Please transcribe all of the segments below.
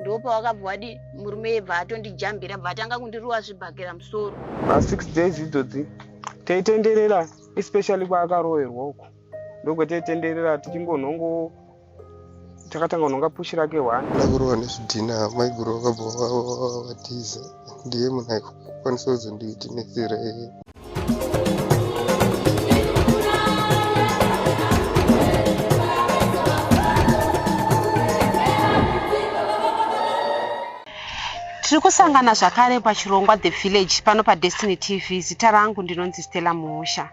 Ndopawakabva wadi murume yebva atondijambira bva atanga kundiruwa zvibhakera musoro. Pa 6 days idzodzi taitenderera especially kwaakaroverwa uko ndokwetaitenderera tichingonhongo takatanga kunhonga pushi rake one. Ndakurohwa nezvidhina maiguru vakabva vatiza ndiye munhu aikwanisa kuzonditinetsera iye. Tiri kusangana zvakare pachirongwa The Village pano paDestiny TV. Zita rangu ndinonzi Stella Muusha.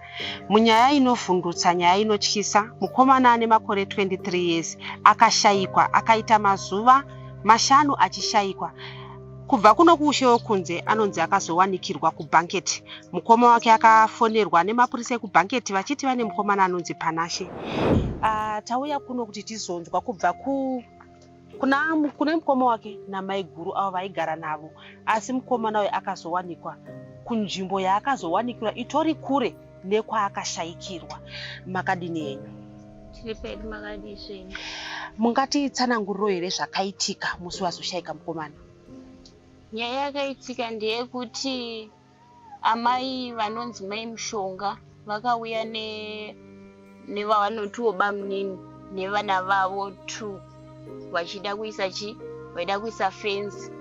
Munyaya inovhundutsa, nyaya inotyisa, mukomana ane makore 23 years akashayikwa akaita mazuva mashanu achishayikwa. Kubva kuno kuushe wekunze anonzi akazowanikirwa kuBanket. Mukoma wake akafonerwa nemapurisa ekuBanket vachiti vane mukomana anonzi Panashe. Uh, tauya kuno kuti tizonzwa kubva ku kuna kune mukoma wake namaiguru avo vaigara navo asi mukomana uyu akazowanikwa kunzvimbo yaakazowanikirwa itori kure nekwaakashaikirwa. Makadini henyu? Tiri pedu, makadii zvenyu? Mungatitsananguriro here zvakaitika musi wazoshaika mukomana? Nyaya yakaitika ndeyekuti amai vanonzi mai Mushonga vakauya ne nevavanotiwo bamunini nevana vavo two vachida kuisa chi vaida kuisa fenzi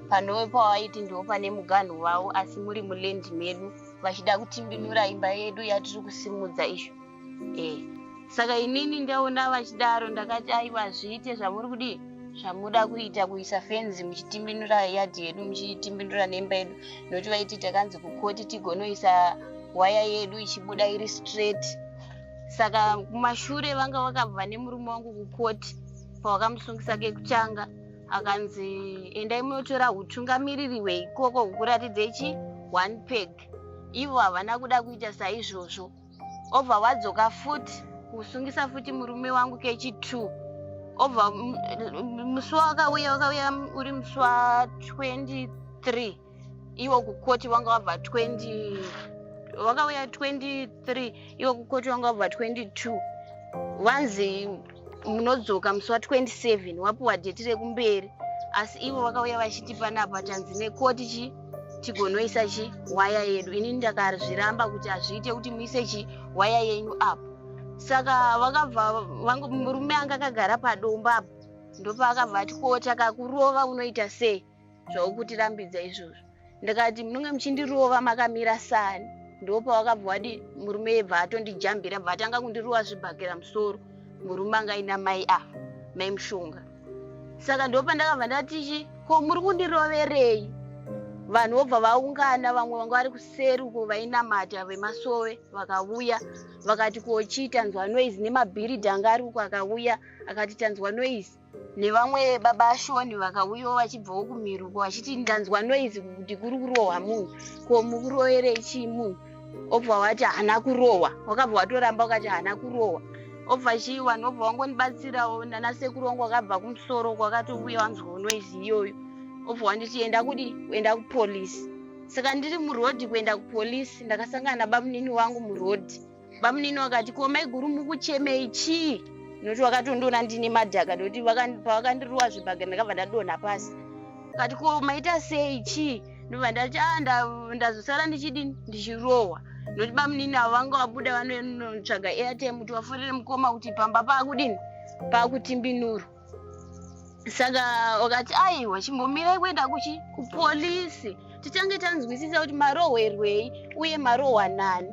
panove pavaiti ndipo pane muganhu wavo asi muri muland medu vachida kutimbinura imba yedu yatiri kusimudza izvo e saka inini ndaona vachidaro ndakati aiwa zviite zvamuri kudii zvamuda kuita kuisa fenzi muchitimbinura yadhi yedu muchitimbinura nemba yedu nokuti vaiti takanzi kukoti tigonoisa waya yedu ichibuda iri straight saka kumashure vanga vakabva nemurume wangu kukoti pawakamusungisa kekutanga akanzi endai munotora hutungamiriri hweikoko hukuratidzei chi one peg ivo havana kuda kuita saizvozvo obva wadzoka futi kusungisa futi murume wangu kechi two obva musi wakauya wakauya uri musi wa 23 iwo kukoti wanga wabva 20 wakauya 23 iwo kukoti wanga wabva 22 vanzi munodzoka musi wa 27 wapiwa dheti rekumberi asi ivo vakauya vachiti panapa tanzi nekoti chi tigonoisa chi waya yedu ini ndakazviramba kuti hazviite kuti muise chi waya yenyu apo saka vakabva murume anga akagara padombo apo ndopaakabva ati ko takakurova unoita sei zvaukutirambidza izvozvo ndikati munonge muchindirova makamira sani ndopawakabva wadi murume yebva atondijambira bva atanga kundirova zvibhakera musoro murume anga aina mai ava mai mushonga saka ndopandakabva ndatichi ko muri kundiroverei vanhu vobva vaungana vamwe vanga vari kuseri uko vainamata vemasowe vakauya vakati ko chii tanzwa noise nemabhiridhi anga ari uko akauya akati tanzwa noise nevamwe baba ashoni vakauyawo vachibvawo kumiruko vachiti ndanzwa noise kuti kuri kurohwa munhu ko mukuroverei chii munhu obva wati haana kurohwa wakabva watoramba ukati haana kurohwa obva chii vanhu obva wangondibatsirawo nana sekuru wangu wakabva kumusoro kwakatouya wanzwawo noise iyoyo obva wanditi enda kudi enda kupolisi saka ndiri murodhi kuenda kupolisi ndakasangana nabamunini wangu murodhi Bamunini wakati ko maiguru mukuchemei chii nokuti wakatondiona ndine madhaka nokuti pavakandirowa zvibhage ndakabva ndadonha pasi kati ko maita sei chii ndobva ndati a ah, ndazosara ndichidini ndichirohwa nokuti bamunini avo vanga vabuda vanotsvaga airtime kuti vafonere mukoma kuti pamba paakudini paakutimbinurwa saka wakati aiwa chimbomirai kuenda kuchi kupolisi titange tanzwisisa kuti marohwerwei uye marohwa nani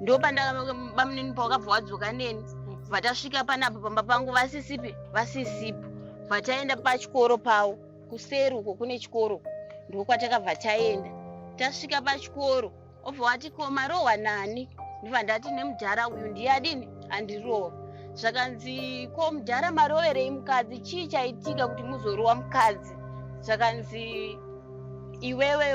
ndopandabamunini pawakabva wadzoka neni vatasvika panapa pamba pangu vasisipi vasisipo vataenda pachikoro pavo kuseri uko kune chikoro ndokwatakabva taenda tasvika pachikoro obva wati ko marohwa nani ndibva ndati nemudhara uyu ndiye adini andirova zvakanzi ko mudhara maroverei mukadzi chii chaitika kuti muzorowa mukadzi zvakanzi iwewe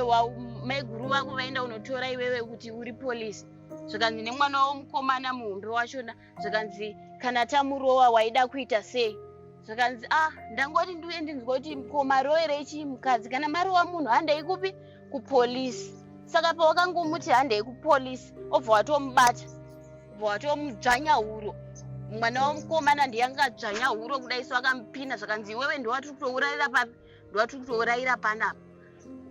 maiguru vako vaenda unotora iwewe kuti uri polisi zvakanzi nemwana wavo mukomana muhombe wachona zvakanzi kana tamurova waida kuita sei zvakanzi ah ndangoti ndiuye ndinzwa kuti ko maroverei chii mukadzi kana marova munhu handei kupi kupolisi saka pawakangomuti handei kupolisi obva watomubata obva watomudzvanya huro mwana wamukomana ndiye anga adzvanya huro kudai so akamupina zvakanzi iwewe ndiwatiri kutourayira papi Ndovatiri kutourayira panapa.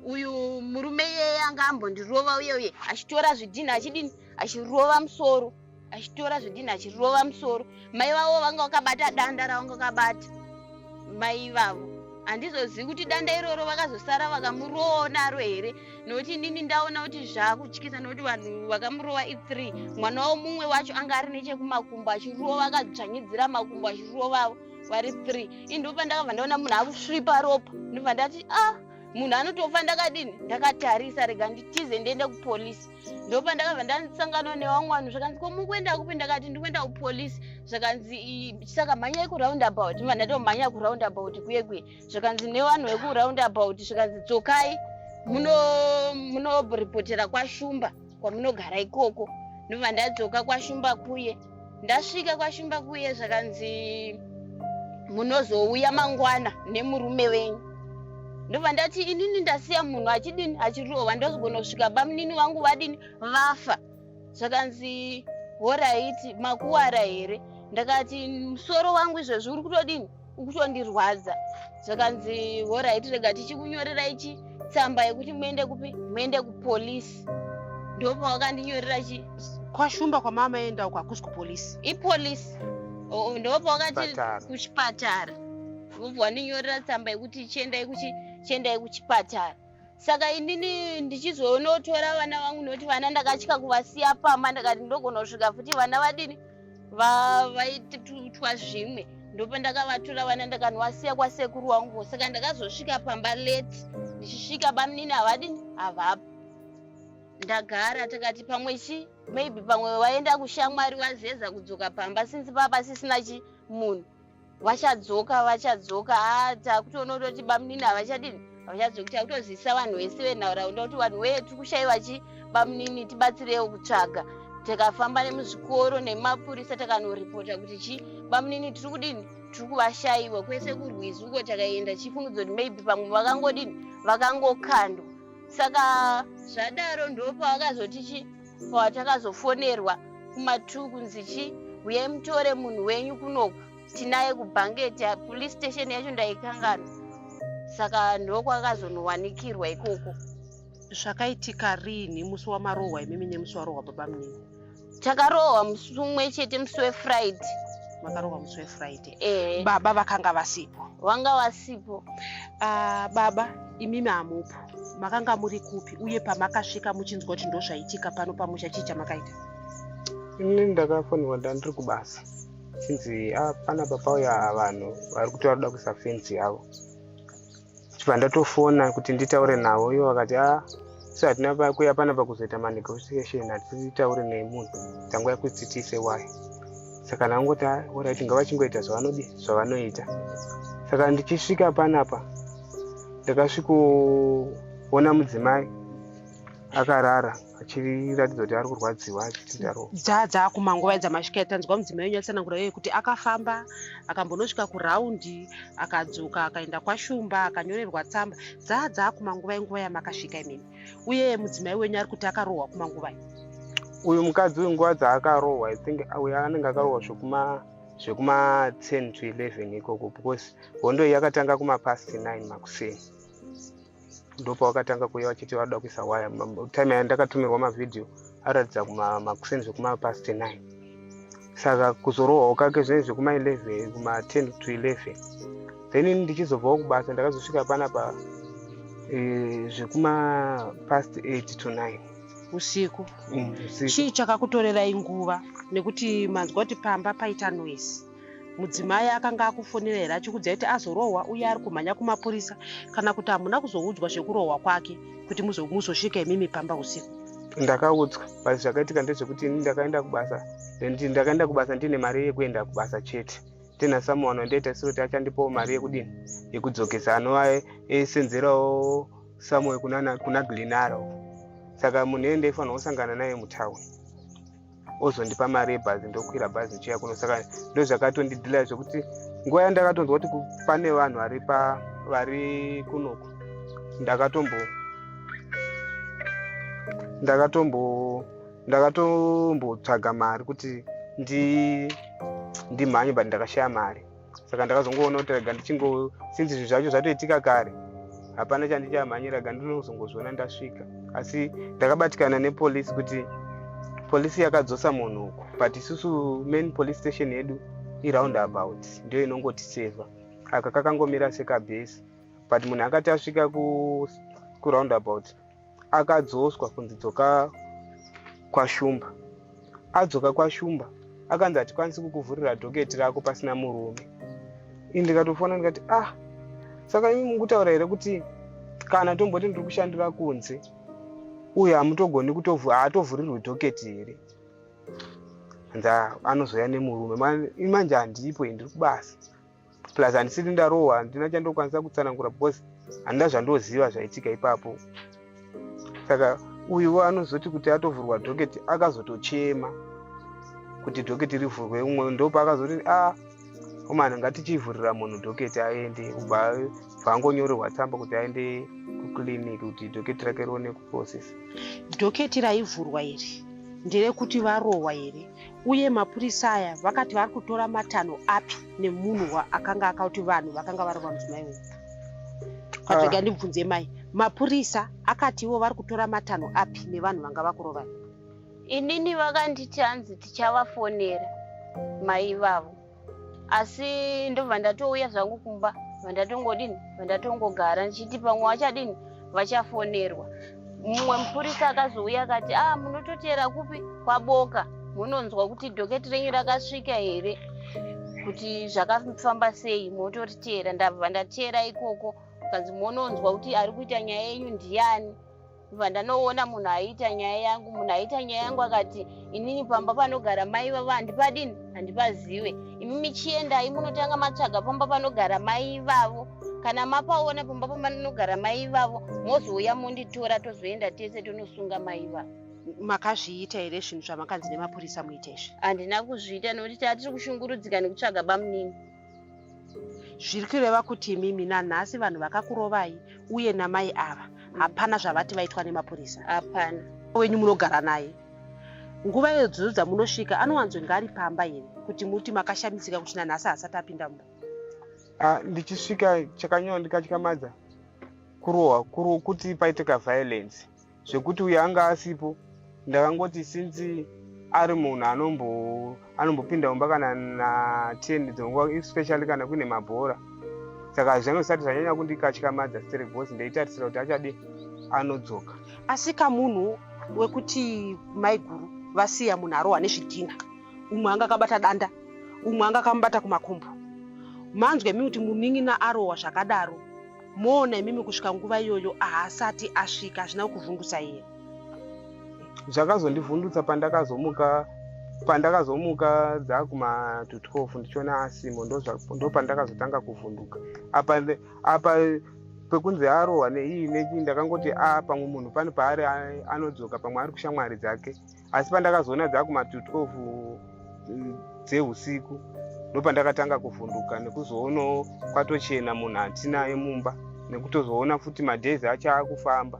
Uyu murume iyeye anga ambondirova uye uye achitora zvidhinha achidini, achirova musoro, achitora zvidhinha achirova musoro. Mai vavo vanga vakabata danda ravanga vakabata mai ivavo. Handizozivi kuti danda iroro vakazosara vakamurovawo naro here, nokuti inini ndaona kuti zvakutyisa, nokuti vanhu vakamurova i3. Mwana wavo mumwe wacho anga ari nechekumakumbo achirova, akadzvanyidzira makumbo achirovavo vari 3. Ini ndopa ndakabva ndaona munhu akusvipa ropa, ndobva ndati ah, munhu anotofa ndakadini, ndakatarisa, rega nditize ndiende kupolisi. Ndopa ndakabva ndasangana nevamwe vanhu, zvakanzi ko mukuenda kupi? Ndakati ndikuenda kupolisi. Zvakanzi saka mhanyai kuroundabout. Ndobva ndatomhanya kuroundabout kuye kuye. Zvakanzi nevanhu vekuroundabout, zvakanzi dzokai munoripotera kwaShumba kwamunogara ikoko. Ndobva ndadzoka kwaShumba kuye. Ndasvika kwaShumba kuye, zvakanzi munozouya mangwana nemurume wenyu. Ndobva ndati inini ndasiya munhu achidini, achirova, ndozogona bamunini vangu vadini, vafa. Zvakanzi horaiti, makuwara here? Ndakati musoro wangu izvezvi uri kutodini, ukutondirwadza. Zvakanzi horaiti, rega tichikunyorera ichi tsamba yekuti muende kupi, muende kupolisi. Ndopawakandinyorera chi KwaShumba kwamamaenda uko hakusi kupolisi? Ipolisi. Ndopawakati kuchipatara, vobva wandinyorera tsamba yekuti chiendai kuchipatara. Saka inini ndichizonotora vana vangu, nokuti vana ndakatya kuvasiya pamba, ndakati ndogona kusvika futi vana vadini, vaitwa zvimwe. Ndopandakavatora vana, ndakanovasiya kwasekuru wangu. Saka ndakazosvika pamba late. Ndichisvika, bamunini havadini, havapo. Ndagara, takati pamwe chi maybe pamwe vaenda kushamwari, vazeza kudzoka pamba, since papa sisina chi munhu. Vachadzoka, vachadzoka. Ha, takutoona kutoti bamunini havachadini, havachadzoki. Takutozivisa vanhu vese venharaunda kuti vanhu wee, tiri kushayiwa chi bamunini, tibatsirewo kutsvaga. Tikafamba nemuzvikoro nemapurisa, takanoripota kuti chi bamunini tiri kudini, tiri kuvashayiwa. Kwese kurwizi uko takaenda, chifungidzo kuti maybe pamwe vakangodini, vakangokandwa. Saka zvadaro ndopavakazoti chi pawatakazofonerwa kuma2 kunzi chi uyai mutore munhu wenyu kunoku, tinaye kuBanket. Police station yacho ndaikanganwa. Saka ndokwakazonowanikirwa ikoko. Zvakaitika rini, musi wamarohwa imimi nemusi warohwa baba munini? Takarohwa musi umwe chete, musi weFriday. Makarohwa musi weFriday? Ehe. Baba vakanga vasipo? Vanga vasipo. Baba, imimi hamupo, makanga muri kupi? Uye pamakasvika muchinzwa kuti ndo zvaitika pano pamusha, chii chamakaita? Ini ndakafonерwa, ndandiri kubasa, chinzi ah, panapa pauya vanhu vari kuti vari kuda kuisa fenzi yavo. Chibva ndatofona kuti nditaure navo, ivo vakati a so hatina kuya panapa kuzoita manegotiation, hatitaure nemunhu, tanguya kuti tiise waya. Saka ndangoti alright, ngavachingoita zvavanodi, zvavanoita. Saka ndichisvika panapa, ndakasvikoona mudzimai akarara achiratidza kuti ari kurwadziwa, achitidaro. Dzakumanguva dzamasvika, tanzwa mudzimai wenyu atsanangura iyoyo kuti akafamba akambonosvika kuraundi, akadzoka, akaenda kwaShumba, akanyorerwa tsamba. Dzakumanguva inguva yamakasvika imimi, uye mudzimai wenyu ari kuti akarohwa kumanguvai? Uyu mukadzi uyu, nguva dzaakarohwa, I think uyu anenge akarohwa zvekuma 10 to 11 ikoko, because hondo iyi yakatanga kumapast 9 makuseni. Ndopawakatanga kuuya vachiti varoda kuisa waya. Time yandakatumirwa mavhidhiyo aratidza makuseni zvekumapast 9. Saka kuzorohwawo kake zvinenge zvekuma11, kuma10 to 11. Then ini ndichizobvawo kubasa, ndakazosvika panapa zvekuma past 8 to 9. Usiku? Usiku. Chii chakakutorerai nguva, nekuti manzwa kuti pamba paita noise? Mudzimai akanga akufonera here achikudzai kuti azorohwa uye ari kumhanya kumapurisa, kana kuti hamuna kuzoudzwa zvekurohwa kwake kuti muzosvika imimi pamba usiku? Ndakaudzwa, but zvakaitika ndezvekuti ini ndakaenda kubasa, then ndakaenda kubasa ndine mari yekuenda kubasa chete. Tena someone wandaita sekuti achandipawo mari yekudini, yekudzokesa, anova esenzerawo somewhere kuna Glenara uko. Saka munhu iye ndaifanira kusangana naye mutauni, ozondipa mari yebhazi, ndokwira bhazi ndichiuya kuno. Saka ndozvakatondidhila zvekuti nguva yandakatonzwa kuti pane vanhu vari pa vari kunoku, ndakatombotsvaga mari kuti ndimhanye, but ndakashaya mari. Saka ndakazongoona kuti rega ndichingo, since zvinhu zvacho zvatoitika kare. Hapana chandichamhanyira ga ndinozongozviona ndasvika. Asi ndakabatikana nepolisi kuti polisi yakadzosa munhu uku, but isusu main police station yedu iroundabout, ndiyo inongotiseva. Aka kakangomira sekabhesi, but munhu akati asvika kuroundabout akadzoswa kunzi dzoka kwaShumba. Adzoka kwaShumba akanzi hatikwanisi kukuvhurira dhoketi rako pasina murume. Ini ndikatofona ndikati, ah, saka imi mukutaura here kuti kana tomboti ndiri kushandira kunze uye hamutogoni haatovhurirwi dhoketi here? Hanzi anozouya nemurume. Manje handipo, ndiri kubasa, plus handisiri ndarohwa, handina chandokwanisa kutsanangura because handina zvandoziva zvaitika ipapo. Saka uyuwo anozoti kuti atovhurwa dhoketi, akazotochema kuti dhoketi rivhurwe. Umwe ndopaakazoti, a omana, ngatichivhurira munhu dhoketi aende. Ubva angonyorerwa tsamba kuti aende kuclinic kuti dhoketi rake rione kuprocess. Dhoketi raivhurwa iri nderekuti varohwa here? Uye mapurisa aya vakati vari kutora matanho api nemunhu akanga akauti vanhu vakanga varova mudzimai wenyu? Katrega ndibvunze mai, mapurisa akati ivo vari kutora matanho api nevanhu vanga vakurovai? Inini vakanditi hanzi tichavafonera mai ivavo, asi ndobva ndatouya zvangu kumba, vandatongodini, vandatongogara ndichiti pamwe vachadini, vachafonerwa. Mumwe mupurisa akazouya akati, a munototera kupi, kwaBoka, munonzwa kuti dhoketi renyu rakasvika here, kuti zvakafamba sei, motoritera. Ndabva ndatera ikoko, kanzi munonzwa kuti ari kuita nyaya yenyu ndiani. Ndobva ndanoona munhu aiita nyaya yangu. Munhu aiita nyaya yangu akati, inini pamba panogara mai vavo handipadini, handipazive. Imi michiendai munotanga matsvaga pamba panogara mai ivavo. Kana mapaona pamba pamanogara mai ivavo, mozouya monditora, tozoenda tese tonosunga mai ivavo. Makazviita here zvinhu zvamakanzi nemapurisa muite izvi? Handina kuzviita nekuti tatiri kushungurudzika nekutsvaga bamunini. Zviri kureva kuti imimi nanhasi vanhu vakakurovai uye namai ava hapana zvavati vaitwa nemapurisa? Hapana. Wenyu munogara naye, nguva idzodzo dzamunosvika anowanzonge ari pamba here, kuti muti makashamisika kuti nanhasi haasati apinda mumba? Ndichisvika chakanyanya ndikatyamadza kurohwa kuti paitika violence, zvekuti uyo anga asipo. Ndakangoti since ari munhu anombopinda mumba kana na10 dzonguva, especially kana kuine mabhora, saka zvange zvisati zvanyanya kundikatyamadza sterek because ndaitarisira kuti achadi anodzoka. Asi kamunhu wekuti maiguru vasiya munhu arohwa nezvidhina, umwe anga akabata danda, umwe anga akamubata kumakumbo, manzwa imi kuti munin'ina arohwa zvakadaro, moona imimi kusvika nguva iyoyo haasati asvika, hazvina kukuvhundutsa here? Zvakazondivhundutsa pandakazomuka dzakuma to 12 ndichiona asimo. Ndo pandakazotanga kuvhunduka. Apa pekunzi arohwa neii nechii, ndakangoti, a, pamwe munhu pane paari anodzoka, pamwe ari kushamwari dzake. Asi pandakazoona dzakuma to 12 dzeusiku, ndopandakatanga kuvhunduka nekuzoonawo kwatochena, munhu hatinaye mumba, nekutozoona futi madays acho akufamba.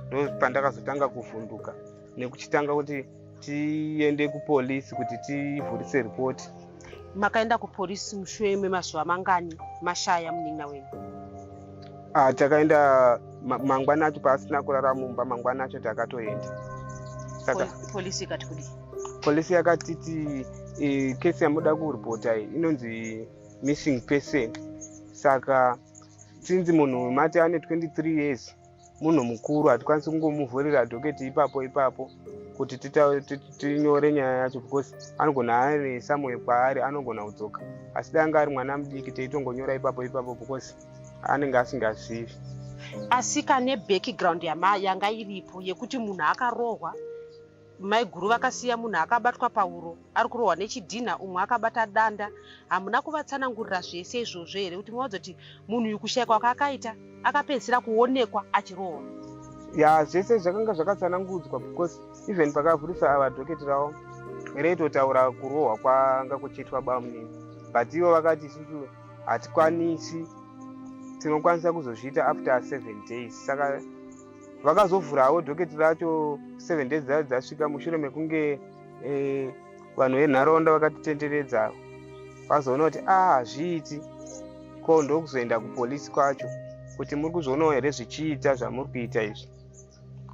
Ndopandakazotanga kuvhunduka nekuchitanga kuti tiende kupolisi kuti tivhurise ripoti. Makaenda kupolisi mushure memazuva mangani mashaya munin'ina wenyu? Ah, takaenda mangwana acho paasina kurara mumba. Mangwana acho takatoenda, saka Polisi ikati kudii? Polisi yakatiti kesi yamuda kuripota iyi inonzi missing person, saka since munhu mati ane 23 years, munhu mukuru, hatikwanisi kungomuvhurira dhoketi ipapo ipapo kuti tinyore nyaya yacho because anogona ane somewhere kwaari, anogona kudzoka. Asi dai anga ari mwana mudiki, teitongonyora ipapo ipapo because anenge asingazivi. Asi kane background yanga iripo yekuti munhu akarohwa, maiguru vakasiya munhu akabatwa pauro ari kurohwa nechidhina, umwe akabata danda, hamuna kuvatsanangurira zvese izvozvo here, kuti muvaudze kuti munhu uyu kushayikwa kwaakaita akapedzisira kuonekwa achirohwa? Ya, zvese zvakanga zvakatsanangudzwa because even pakavhurisa ava dhoketi ravo reitotaura kurohwa kwanga kuchiitwa bamunini, but ivo vakati isusu hatikwanisi, tinokwanisa kuzozviita after 7 days. Saka vakazovhurawo dhoketi racho 7 days dzacho dzasvika, mushure mekunge vanhu venharaunda vakatitenderedza vazoona kuti a, hazviiti ko, ndokuzoenda kupolisi kwacho. Kuti muri kuzvionawo here zvichiita zvamuri kuita izvi,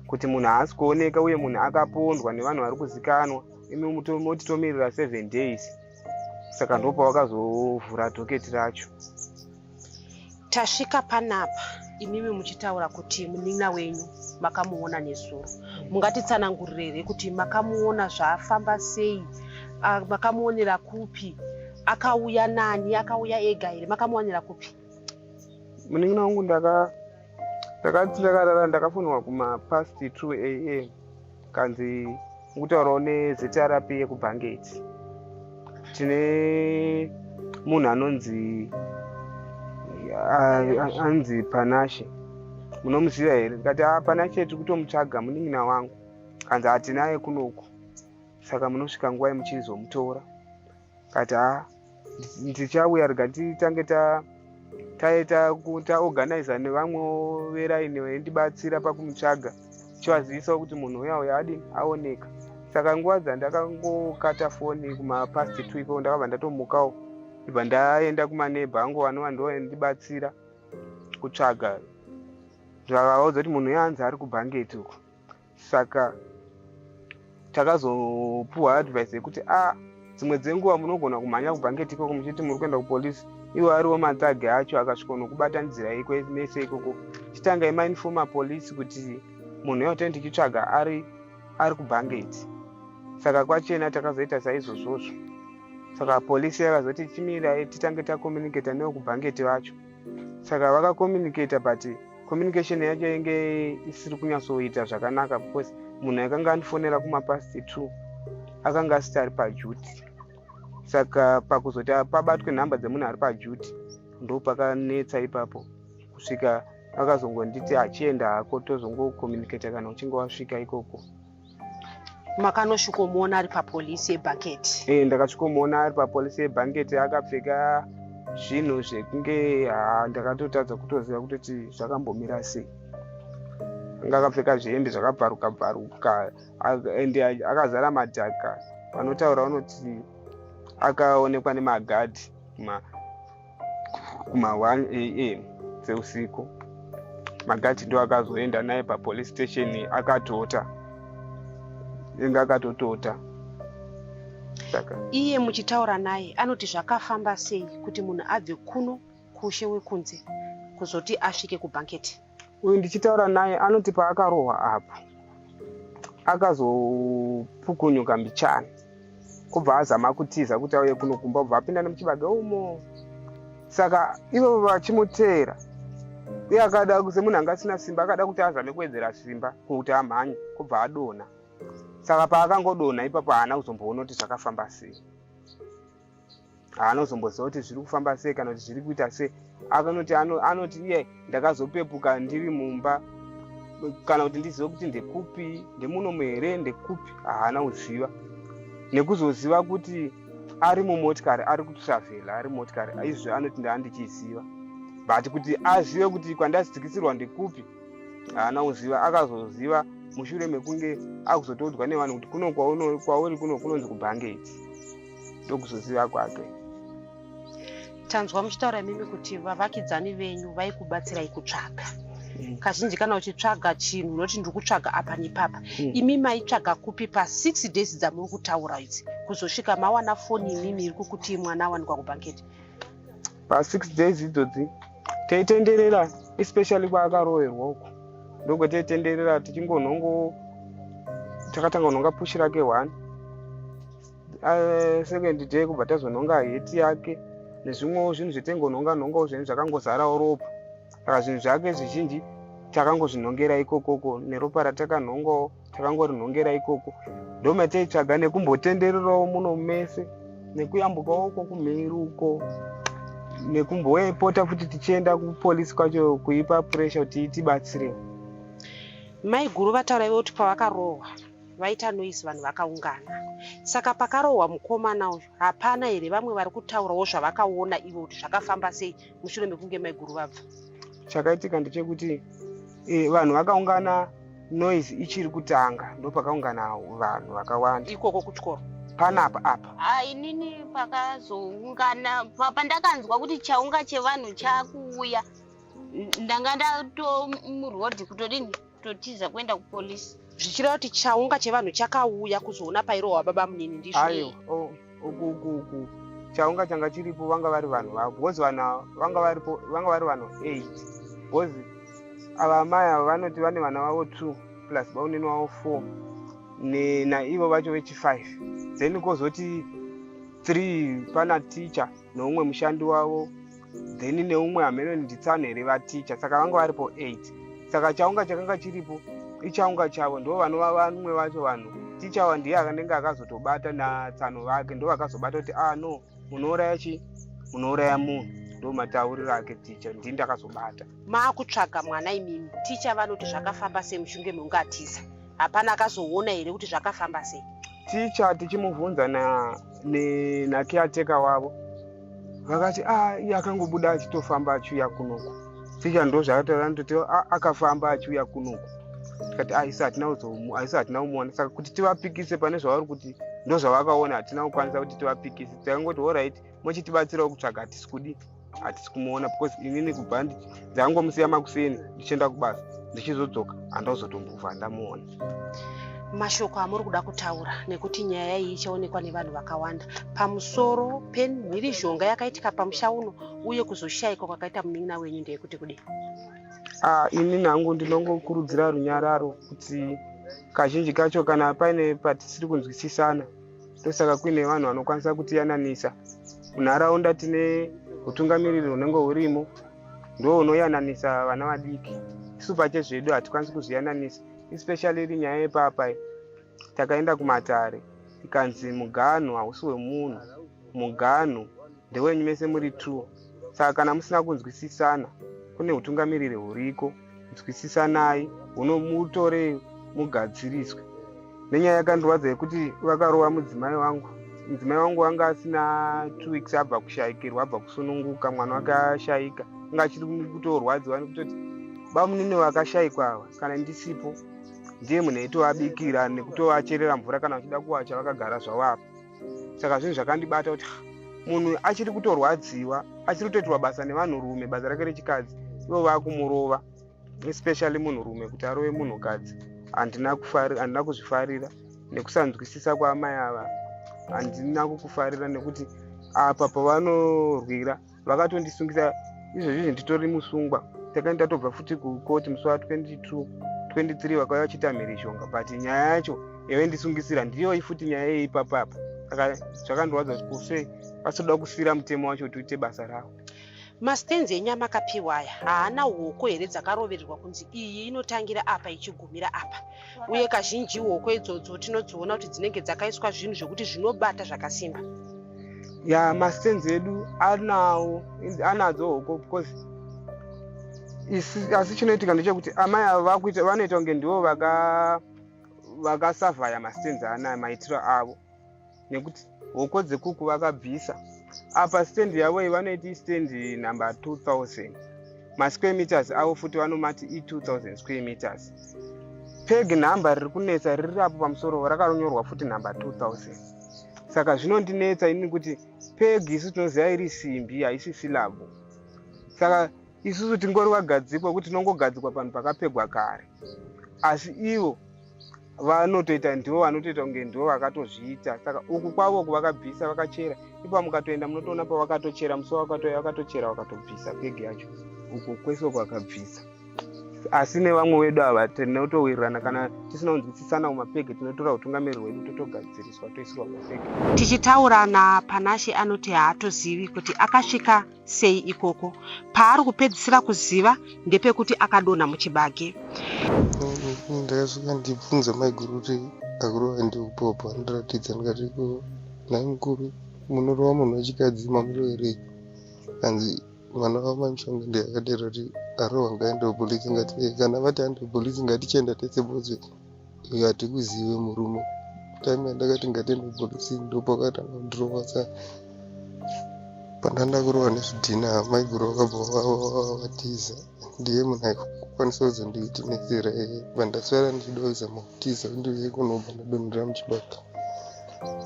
kuti munhu haasi kuoneka uye munhu akapondwa nevanhu vari kuzikanwa, imi moti tomirira 7 days. Saka ndopavakazovhura dhoketi racho. Tasvika panapa imimi muchitaura kuti munin'ina wenyu makamuona nezuro. Mungatitsanangurire here kuti makamuona zvafamba sei? Makamuonera kupi? Akauya nani? Akauya ega here? Makamuwanira kupi? Munin'ina wangu ndakati ndakarara, ndakafonwa kuma past 2 am, kanzi mukutaurawo neZRP yekuBhangeti, tine munhu anonzi anzi Panashe, munomuziva here? Ndikati, a, Panashe tiri kutomutsvaga, munin'ina wangu. Kanzi hatinaye kunoku, saka munosvika nguva yemuchizomutora? Kati ha, ndichauya, rega titange taita taorganiza nevamwewo veraini vaindibatsira pakumutsvaga, chivazivisawo kuti munhu uya uya adini, aoneka. Saka nguva dzandakangokata foni kumapast 2 ikoko, ndakabva ndatomukawo, ndibva ndaenda kumaneighbour angu vanova ndovandibatsira kutsvaga. Ndikavaudza kuti munhu uya anzi ari kuBhangeti uko. Saka takazopuhwa advice yekuti a, dzimwe dzenguva munogona kumhanya kuBhangeti ikoko muchiti muri kuenda kupolisi, iwo ariwo matsage acho akasvika nokubatanidzirai mese ikoko. Chitangai mainforma polisi kuti munhu uya tenge tichitsvaga ari kuBhangeti. Saka kwachena takazoita saizvozvozvo. Saka polisi yakazoti chimirai titange tacommunicata nevo kuBhangeti vacho. Saka vakacommunicata, but communication yacho inge isiri kunyatsoita zvakanaka, because munhu akanga andifonera kumapast 2 akanga asiti ari paduty. Saka pakuzoti pabatwe nhamba dzemunhu ari paduty, ndo pakanetsa ipapo, kusvika akazongonditi achienda hako, tozongocommunicata kana uchinge wasvika ikoko. Makanosvikomuona ari papolisi yeBhangeti? E, ndakasvikomuona ari papolisi yeBhangeti akapfeka zvinhu zvekunge, ha, ndakatotadza kutoziva kutoti zvakambomira sei. Anga akapfeka zvihembe zvakabvaruka bvaruka ende akazara madhaka. Vanotaura vanoti akaonekwa nemagadhi kuma 1 am dzeusiku. Magadhi ndo akazoenda naye papolice station akatota, inge akatotota. Saka iye muchitaura naye anoti zvakafamba sei kuti munhu abve kuno kushe wekunze kuzoti asvike kuBhanketi? Uyu ndichitaura naye anoti paakarohwa apo akazopukunyuka mbichana, kubva azama kutiza kuti auye kuno kumba, kubva apinda nemuchibage umo. Saka ivo vachimuteera, uye akada semunhu anga asina simba, akada kuti azame kuwedzera simba kuti amhanye, kubva adonha. Saka paakangodonha ipapo haana kuzomboona kuti zvakafamba sei, haana kuzomboziva kuti zviri kufamba sei kana kuti zviri kuita sei. Akanoti anoti iye, ndakazopepuka ndiri mumba, kana kuti ndizive kuti ndekupi, ndemunomu here, ndekupi, haana kuziva. Nekuzoziva kuti ari mumotikari, ari kutravhela ari mumotikari, izvo anoti ndaandichiziva, but kuti azive kuti kwandadzikisirwa ndekupi haana kuziva. Akazoziva mushure mekunge akuzotoudzwa nevanhu kuti kuno kwauri kuno kunonzi kuBhangeti, ndokuzoziva kwake. Tanzwa muchitaura imimi kuti vavakidzani venyu vaikubatsirai kutsvaga. Kazhinji kana uchitsvaga chinhu unoti ndiri kutsvaga apa nepapa. Imi maitsvaga kupi pa6 days dzamuri kutaura idzi, kuzosvika mawana foni imimi iri kukuti mwana awanikwa kuBhanketi? Pa6 days idzodzi taitenderera, especially kwaakaroverwa uko, ndokwetaitenderera tichingonhongo. Takatanga kunhonga pushi rake one, second day kubva tazonhonga heti yake nezvimwewo zvinhu zvetengonhonga nhongawo, zvinhu zvakangozarawo ropa. Saka zvinhu zvake zvizhinji takangozvinhongera ikokoko, neropa ratakanhongawo takangorinhongera ikoko. Ndomataitsvaga nekumbotendererawo muno mese, nekuyambukawo uko kumhiri uko, nekumbopota futi tichienda kupolisi kwacho kuipa pressure kuti itibatsirewo. Mai guru vataura ivo kuti pavakarohwa vaita noise, vanhu vakaungana. Saka pakarohwa mukomana uyu hapana here vamwe vari kutaurawo zvavakaona ivo kuti zvakafamba sei mushure mekunge mai guru vabva? Chakaitika ndechekuti vanhu vakaungana noise ichiri kutanga, ndopakaungana vanhu vakawanda. Ikoko kuchikoro? Panapa apa. Ah, inini pakazoungana pandakanzwa kuti chaunga chevanhu chakuuya. Ndanga ndatomurodhi kutodini kutotiza kuenda kupolisi. Zvichireva kuti chaunga chevanhu chakauya kuzoona pairohwa baba munini ndizvo? Ayo, oh, uku uku uku chaunga changa chiripo vanga vari vanhu vavo because vanhu ava vanga varipo vanga vari vanhu 8 because ava amai ava vanoti vane vana vavo 2 plus baunini wavo 4 naivo vacho vechi 5 then kozoti 3 pana teacher neumwe mushandi wavo then neumwe hameno nditsano here vaticha saka vanga varipo 8 saka chaunga chakanga chiripo ichaunga chavo ndo vanova vamwe vacho vanhu ticha wa ndiye akanenge akazotobata natsano vake ndo vakazobata kuti ah no munouraya chi munouraya munhu ndo matauriro ake ticha ndii ndakazobata. Maakutsvaga mwana imimi ticha vanoti zvakafamba sei muchinge munge atiza hapana akazoona here kuti zvakafamba sei? Ticha tichimubvunza nacaretaker wavo vakati ah iye akangobuda achitofamba achiuya kunoku. Ticha ndo zvakataura anototi ah, akafamba achiuya kunoku. Tikati ah isu hatina kuzomu isu hatina kumuona saka kuti tivapikise pane zvavari kuti ndo zvavakaona hatina kukwanisa kuti tivapikise takangoti alright mochitibatsirawo kutsvaga hatisi kudi hatisi kumuona because inini kubva ndangomusiya makuseni ndichienda kubasa ndichizodzoka handakuzotombobva ndamuona. Mashoko amuri kuda kutaura nekuti nyaya iyi ichaonekwa nevanhu vakawanda pamusoro pemhirizhonga yakaitika pamusha uno uye kuzoshaikwa kwakaita munin'ina wenyu ndeyekuti kudii? Ah, ini hangu ndinongokurudzira runyararo kuti kazhinji kacho kana paine patisiri kunzwisisana ndosaka kuine vanhu vanokwanisa kutiyananisa munharaunda tine utungamiriri hunenge hurimo ndo unoyananisa vana vadiki isu pachezvedu hatikwanisi kuzviyananisa especially iri nyaya yepapa takaenda kumatare ikanzi muganhu hausi wemunhu muganhu ndewenyu mese muri two saka kana musina kunzwisisana kune utungamiriri huriko nzwisisanai huno mutore mugadziriswe nenyaya yakandirwadza yekuti vakarova mudzimai wangu mudzimai wangu anga asina 2 weeks abva kushaikirwa abva kusununguka mwana wake ashaika anga achiri kutorwadziwa nekutoti bamunini vakashaikwa ava kana ndisipo ndiye munhu aitovabikira nekutovacherera mvura kana vachida kuwacha vakagara zvavo apa saka zvinhu zvakandibata kuti munhu achiri kutorwadziwa achiri kutoitirwa basa nevanhurume basa rake rechikadzi ivo vakumurova especially munhurume kuti arove munhukadzi handina handina kuzvifarira nekusanzwisisa kwaamai ava handina kukufarira nekuti apa pavanorwira vakatondisungisa izvozvi nditori musungwa takaenda tatobva futi kukoti musi wa 22 23 vakauya vachiita mhirizhonga but nyaya yacho yavaindisungisira ndiyoyi futi nyaya yeipapapa saka zvakandirwadza kuti kusei vasoda kusira mutemo wacho kuti uite basa rawo. Mastands enyu amakapiwa aya haana hoko here dzakarovererwa kunzi iyi inotangira apa ichigumira apa uye kazhinji hoko idzodzo tinodziona kuti dzinenge dzakaiswa zvinhu zvekuti zvinobata zvakasimba. Ya mastands edu anawo anadzo hoko because isi asi chinoitika ndechekuti amai ava vakuita vanoita kunge ndivo vaka vakasavhaya mastands anaya maitiro avo nekuti hoko dzekuku vakabvisa apa stand yavo iyi vanoiti stand number 2000 masquare meters avo futi vanomati i2000 square meters peg number riri kunetsa riri apo pamusoro rakanyorwa futi number 2000 saka zvinondinetsa ini kuti peg isu tinoziva iri simbi haisi silabo saka isusu tingori vagadzikwa kuti tinongogadzikwa panhu pakapegwa kare asi ivo vanotoita ndivo vanotoita kunge ndivo vakatozviita saka uku kwavo uku vakabvisa vakachera ipa mukatoenda munotoona pavakatochera musi wakatouya vakatochera vakatobvisa pegi yacho uku kwese uku vakabvisa asi nevamwe vedu ava tinotowirirana kana tisina kunzwisisana kumapegi tinotora utungamiriri hwedu totogadziriswa toisirwa mapegi. Tichitaura naPanashe anoti haatozivi kuti akasvika sei ikoko. Paari kupedzisira kuziva ndepekuti akadonha muchibage. Ndakasvika ndichibvunza maiguru kuti akurova ndeupopo andiratidza ndikati ko nhai mukuru munorova munhu wechikadzi mamuroverei hanzi mwana wamai mushonga ndiye akadero kuti arohwa ngaende kupolisi ngati eh, kana vati ande kupolisi ngatichienda tese bodzwe uyo hatikuzive murume time yandakati ngatiende kupolisi ndopakatanga kundirova sa pandanda kurohwa nezvidhina maiguru vakabva vatiza ndiye munhu aikwanisa kuzonditinetsera vandaswera ndichida kuzama kutiza ndiuye kunobva ndadonhera muchibage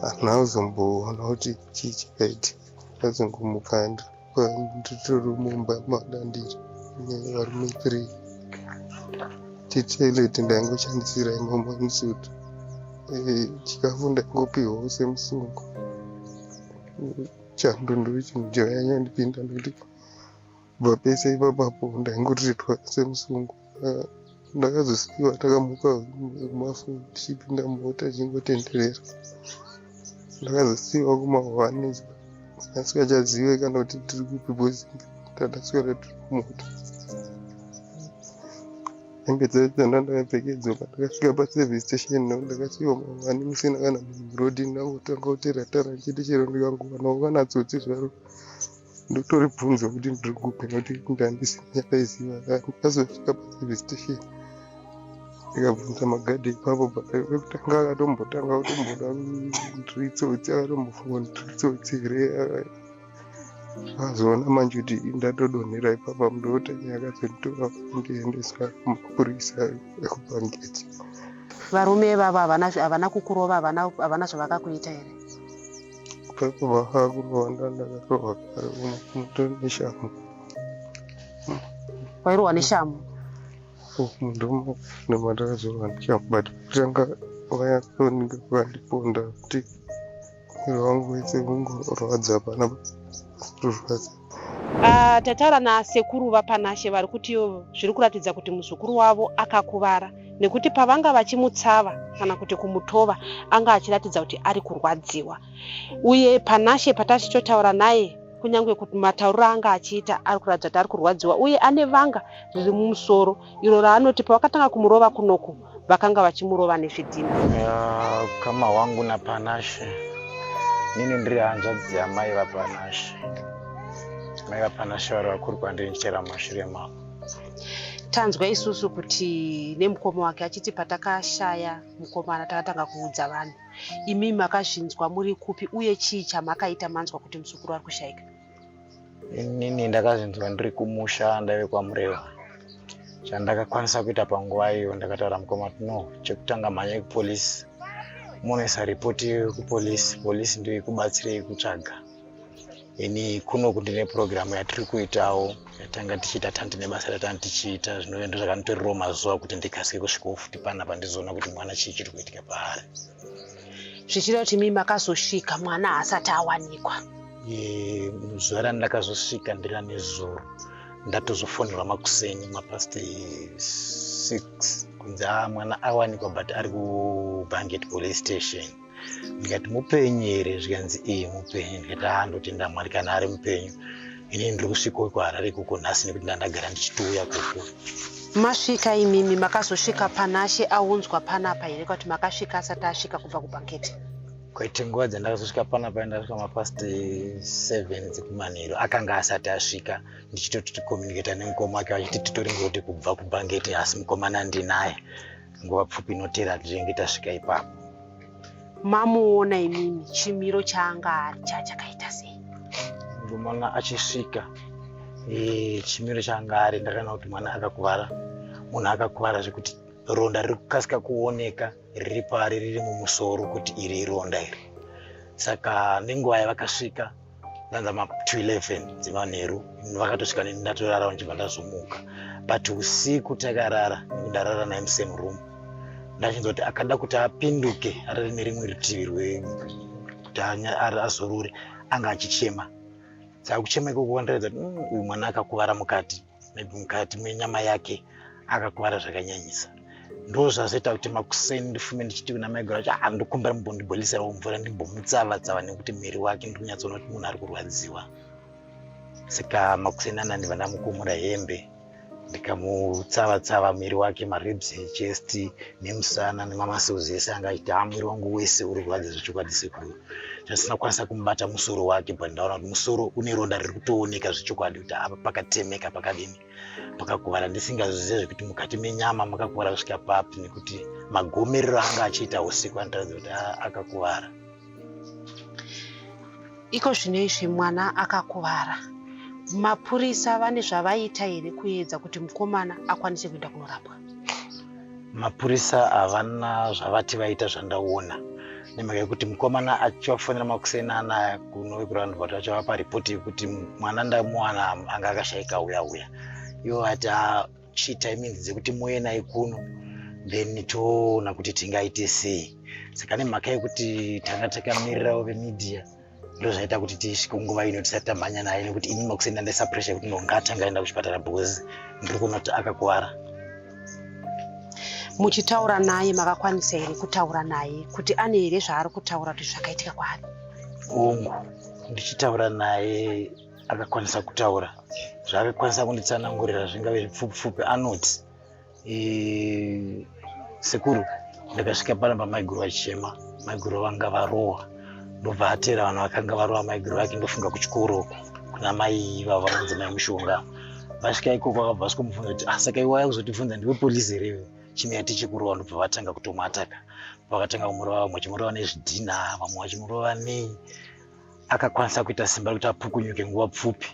handina kuzomboona kuti chii chakaitika ndazongomuka nditori mumba mandandiri. Nevarume 3. Chitoilet ndaingoshandisira imomo musutu. Chikafu ndaingopihwawo semusungo. Chando ndochinhu chainyanya kundipinda nekuti kubva pese ipapapo ndaingotiritwa semusungo. Ndakazosiiwa takamuka kumafu tichipinda mumota tichingotenderera. Ndakazosiiwa kuma1 asingachazive kana kuti tiri kupi because tandaswera tiri kumota. Hembe dzacho dzandanga ndakapfekedzwa pandakasvika paservice station nekuti ndakasiiwa ma1 musina kana munhu muroad. Ndangotanga kutera tara ndichiti chero ndikangowanawo kana tsotsi zvaro ndotoribvunza kuti ndiri kupi, nekuti ndandisina chandaiziva. Ndakazosvika paservice station ndikabvunza magadhi ipapo, but pekutanga akatombotanga kutomboda ndiri tsotsi, akatombofunga kuti ndiri tsotsi here. Akazoona manje kuti ndatodonhera ipapa, ndotanya akazonditora kundiendesa kumapurisa ekuBanket. Varume ivavo havana kukurova? Havana zvavakakuita here? Ipapo vakakurova, ndandakarohwa kare muto neshamu. Wairohwa neshamu? Ndomandakazorwa neshamu, but kutanga vanyatsoninga vakandiponda kuti mwiri wangu wese ungorwadza, pana rurwadza. Tataura nasekuru vaPanashe, vari kuti zviri kuratidza kuti muzukuru wavo akakuvara, nekuti pavanga vachimutsava kana kuti kumutova anga achiratidza kuti ari kurwadziwa. Uye Panashe patachitotaura naye, kunyange kuti matauriro anga achiita ari kuratidza kuti ari kurwadziwa, uye ane vanga riri mumusoro iro raanoti pavakatanga kumurova kunoku vakanga vachimurova nezvidhina. Ya, ukama hwangu naPanashe, nini ndiri hanzvadzi yamai vaPanashe. Mai vaPanashe vari vakuru kwandiri ndichitera mumashure mavo. Tanzwa isusu kuti nemukoma wake achiti patakashaya mukomana takatanga kuudza vanhu. Imi makazvinzwa muri kupi, uye chii chamakaita manzwa kuti muzukuru ari kushayika? Inini ndakazvinzwa ndiri kumusha, ndaive kwaMurewa. Chandakakwanisa kuita panguva iyo, ndakataura mukoma kuti no, chekutanga mhanyai kupolisi, munoisa ripoti kupolisi, polisi ndiyo ikubatsirei kutsvaga. Ini kunoku ndine purogiramu yatiri kuitawo yatanga tichiita, tandine basa ratanga tichiita, zvinove ndo zvakanditorerawo mazuva kuti ndikasike kusvikawo futi panapa ndizoona kuti mwana chii chiri kuitika paari. Zvichireva kuti mii makazosvika mwana haasati awanikwa? Zuva randakazosvika ndira nezuro, ndatozofonerwa makuseni mapast 6 kunzi a mwana awanikwa, but ari kuBanket police station. Ndikati mupenyu here? Zvikanzi iye mupenyu. Ndikati a ndotenda Mwari kana ari mupenyu. Inini ndiri kusvikawo kuHarare ikoko nhasi nekuti ndandagara ndichitouya koko. Masvika imimi, makazosvika Panashe aunzwa panapa here, kuti makasvika asati asvika kubva kuBanket? Kwete, nguva dzandakazosvika panapa ndasvika mapast 7 dzekumanheru, akanga asati asvika. Ndichitoti communicata nemukoma wake vachiti titori ngoti kubva kuBanket, asi mukomana ndinaye, nguva pfupi inotera tinenge tasvika ipapo. Mamuona imimi, chimiro chaanga ari chachakaita sei? Mukomana achisvika, chimiro chaanga ari, ndakaona kuti mwana akakuvara, munhu akakuvara zvekuti ronda riri kukasika kuoneka riri pari, riri mumusoro, kuti iri ironda iri. Saka nenguva yavakasvika ndanza ma211 dzemanheru, vakatosvika neni ndatorara, ndichibva ndazomuka. But usiku takarara, nekuti ndarara naye musame room, ndachinzwa kuti akada kuti apinduke arare nerimwe rutivi kuti azorore, anga achichema. Saka kuchema ikoko kwandiratidza kuti uyu mwana akakuvara mukati, maybe mukati menyama yake akakuvara zvakanyanyisa. Ndo zvazoita kuti makuseni ndifume ndichiti kuna maiguru acho, ah, ndokumbira mumbondibholiserawo mvura ndimbomutsava tsava, nekuti muviri wake ndiri kunyatsoona kuti munhu ari kurwadziwa. Saka makuseni ana ndibva ndamukumura hembe, ndikamutsava tsava muviri wake, maribs, chest nemusana nemamuscles ese. Anga achiti ha, muviri wangu wese uri kurwadza zvechokwadi sekuru. Chasina kukwanisa kumubata musoro wake, but ndaona kuti musoro une ronda riri kutooneka zvechokwadi kuti apa pakatemeka, pakadini, pakakuvara. Ndisingazive zvekuti mukati menyama makakuvara kusvika papi, nekuti magomerero anga achiita usiku anotaridza kuti akakuvara. Iko zvino izvi mwana akakuvara. Mapurisa vane zvavaita here kuedza kuti mukomana akwanise kuenda kunorapwa? Mapurisa havana zvavati vaita zvandaona, nemhaka yekuti mukomana achivafonera makuseni anaya kunove kuroundabout, achavapa ripoti yekuti mwana ndamuwana, anga akashayika, uya uya. Ivo vati ah, chiitai minzi dzekuti muuye naye kuno then toona kuti tingaite sei. Saka nemhaka yekuti tanga takamirirawo vemedia ndozvaita kuti tisvike nguva ino tisati tamhanya naye nekuti ini makuseni ndandaisa pressure yekuti ndongatanga aenda kuchipatara because ndiri kuona kuti akakuvara. Muchitaura naye makakwanisa here kutaura naye kuti ane here zvaari kutaura kuti zvakaitika kwaari? Hongu, ndichitaura naye akakwanisa kutaura zvaakakwanisa kunditsanangurira zvingave zvipfupi-pfupi. Anoti e, sekuru ndakasvika pana pamaiguru vachichema, maiguru vanga varohwa, ndobva ateera vanhu vakanga varohwa maiguru vake, ndofunga kuchikoro uko kuna mai ivavo vanonzi mai Mushonga. Vasvika ikoko vakabva vasvikomubvunza kuti ah, saka iwe waya kuzotibvunza ndiwe polisi here iwe? Chimiya tichikurova. Ndobva vatanga kutomuataka, vakatanga kumurova, vamwe vachimurova nezvidhina, vamwe vachimurova nei. Akakwanisa kuita simba rekuti apukunyuke nguva pfupi,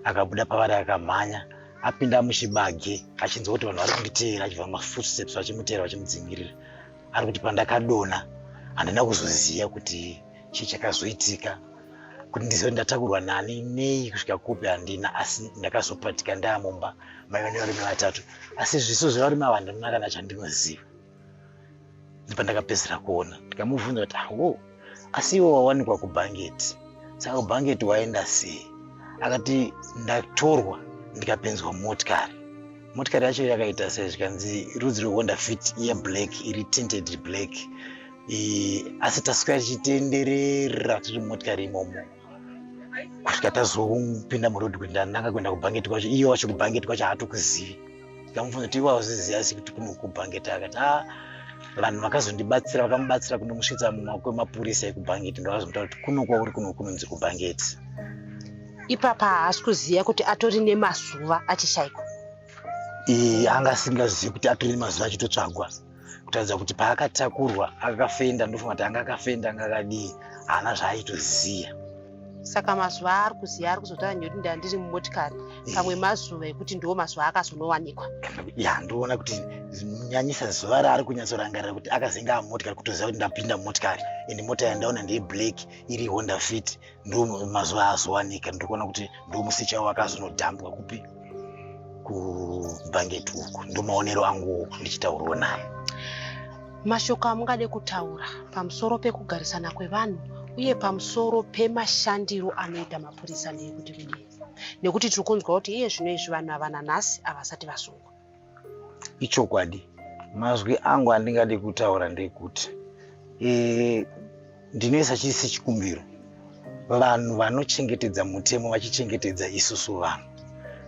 akabuda pavari akamhanya apinda muchibage achinzwa kuti vanhu vari kunditeera, achibva mafootsteps vachimuteera vachimudzingirira. Ari kuti pandakadonha handina kuzoziva kuti chii chakazoitika, kuti ndizive kuti ndatakurwa nani nei kusvika kupi handina, asi ndakazopatika ndaamumba maiva nevarume vatatu, asi zviso zvevarume ava handina kana chandinoziva. Ndipandakapedzisira kuona ndikamubvunza kuti awo, asi iwe wawanikwa kubhangeti, saka kubhangeti waenda sei? Akati ndatorwa ndikapinzwa mumotikari. Motikari yacho yakaita sei? Zvikanzi rudzi rwehonda Fit iya black, iri tinted black, asi taswera tichitenderera tiri mumotikari imomo kusvika tazopinda muroad kuenda ndanga kuenda kubhangeti kwacho. Iye wacho kubhangeti kwacho haatokuzivi. Ndikamubvunza kuti iwe hauzizivi asi kuti kuno kubhangeti? Akati a vanhu vakazondibatsira, vakamubatsira kundomusvitsa mumaoko emapurisa ekubhangeti, ndovazomutaura kuti kuno kwauri kuno kunonzi kubhangeti. Ipapa haasi kuziva kuti atori nemazuva achishaikwa. Anga asingazivi kuti atori nemazuva achitotsvagwa, kutaridza kuti paakatakurwa akafenda, ndofunga kuti anga akafenda, anga akadii, haana zvaaitoziva. Saka mazuva aari kuziva ari kuzotaura nyoti ndandiri mumotikari, pamwe mazuva ekuti ndiwo mazuva akazonowanikwa. Ya, ndoona kuti nyanyisa zuva raari kunyatsorangarira kuti akazenge amumotikari, kutoziva kuti ndapinda mumotikari ende mota yandaona ndeye black iri Honda Fit, ndo mazuva azowanika. Ndiri kuona kuti ndo musi chaiwo akazonodhambwa kupi, kubhangeti uku. Ndo maonero angu ndichitaurawo naye. Mashoko amungade kutaura pamusoro pekugarisana kwevanhu uye pamusoro pemashandiro anoita mapurisa ndeyekuti kudii? Nekuti tiri kunzwa kuti iye zvino izvi vanhu ava nanhasi havasati vasungwa. Ichokwadi, mazwi angu andingade kutaura ndekuti ndinoisa chii sechikumbiro, vanhu vanochengetedza mutemo vachichengetedza isusu vanhu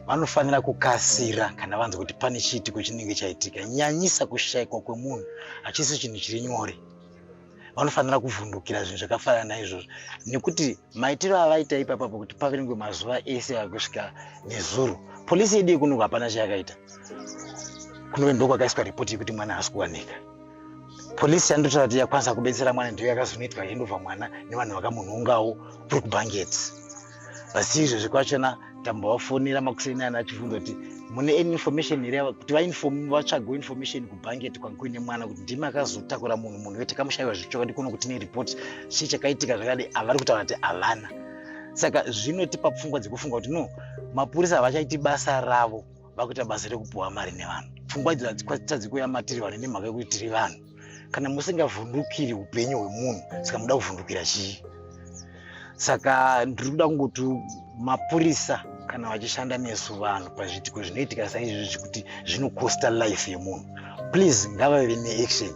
vanofanira kukasira kana vanzwa kuti pane chiitiko chinenge chaitika, nyanyisa kushayikwa kwemunhu hachisi chinhu chiri nyore. Vanofanira kuvhundukira zvinhu zvakafanana naizvozvo, nekuti maitiro avaita ipapapo kuti paverengwe mazuva ese akusvika nezuro, polisi yedu yekuno hapana chayakaita. Kunove ndokwakaiswa ripoti yekuti mwana haasi kuwanika. Polisi yandotaura kuti yakwanisa kubetsera mwana ndiyo yakazonoitwa yendobva mwana nevanhu vakamunhongawo kuri kubhangeti. Basi izvozvi kwachona tambovafonera makuseni ana achibvunza kuti mune any information here kuti vainform vatsvagewo information kubhangeti kwange kuine mwana, kuti ndimi akazotakura munhu, munhu wete kamushayiwa zvechokwadi kuno kuti neripoti chii chakaitika zvakadi. Havari kutaura kuti havana. Saka zvinotipa pfungwa dzekufunga kuti no, mapurisa havachaiti basa ravo, vakuita basa rekupuwa mari nevanhu. Pfungwa idzo hadzitadzi kuuya matiri vanhu nemhaka yekuti tiri vanhu. Kana musingavhundukiri upenyu hwemunhu, saka muda kuvhundukira chii? Saka ndiri kuda kungoti mapurisa kana vachishanda nesu vanhu pazviitiko zvinoitika saizvozvi zvekuti zvinokosta life yemunhu, please ngavave neaction.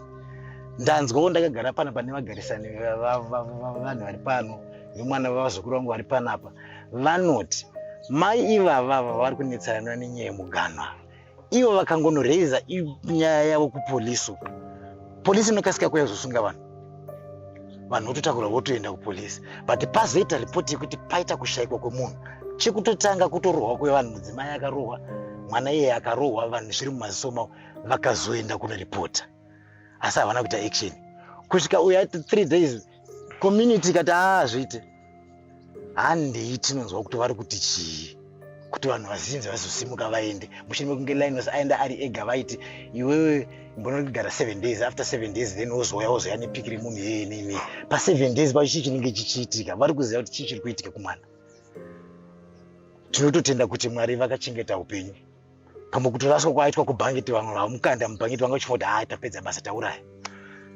Ndanzwawo ndakagara pana pane vagarisani vanhu vari pano vemwana vavazukuru vangu vari panapa, vanoti mai ivava vari kunetsana nenyaya yemuganho ava, ivo vakangonoreiza nyaya yavo kupolisi uko, polisi inokasika kuuya kuzosunga vanhu, vanhu vototakura votoenda kupolisi. But pazoita ripoti yekuti paita kushayikwa kwemunhu, chekutotanga kutorohwa kwevanhu, mudzimai akarohwa, mwana iyeye akarohwa, vanhu zviri mumaziso mavo, vakazoenda kunoripota asi havana kuita action kusvika uya 3 days. Community ikati aa zviite handei, tinonzwa kuti vari kuti chii, kuti vanhu vazhinji vazosimuka vaende mushure mekunge Linus aenda ari ega. Vaiti iwewe mbonogara 7 days, after 7 days then wozouya, wozoya nepiki remunhu yeye neinei. Pa7 days pacho chii chinenge chichiitika? Vari kuziva kuti chii chiri kuitika kumwana. Tinototenda kuti Mwari vakachengeta upenyu. Pamwe kutoraswa kwaitwa kubhangeti, vamwe vamukanda mubhangeti vanga vachifunga kuti haa tapedza basa tauraya.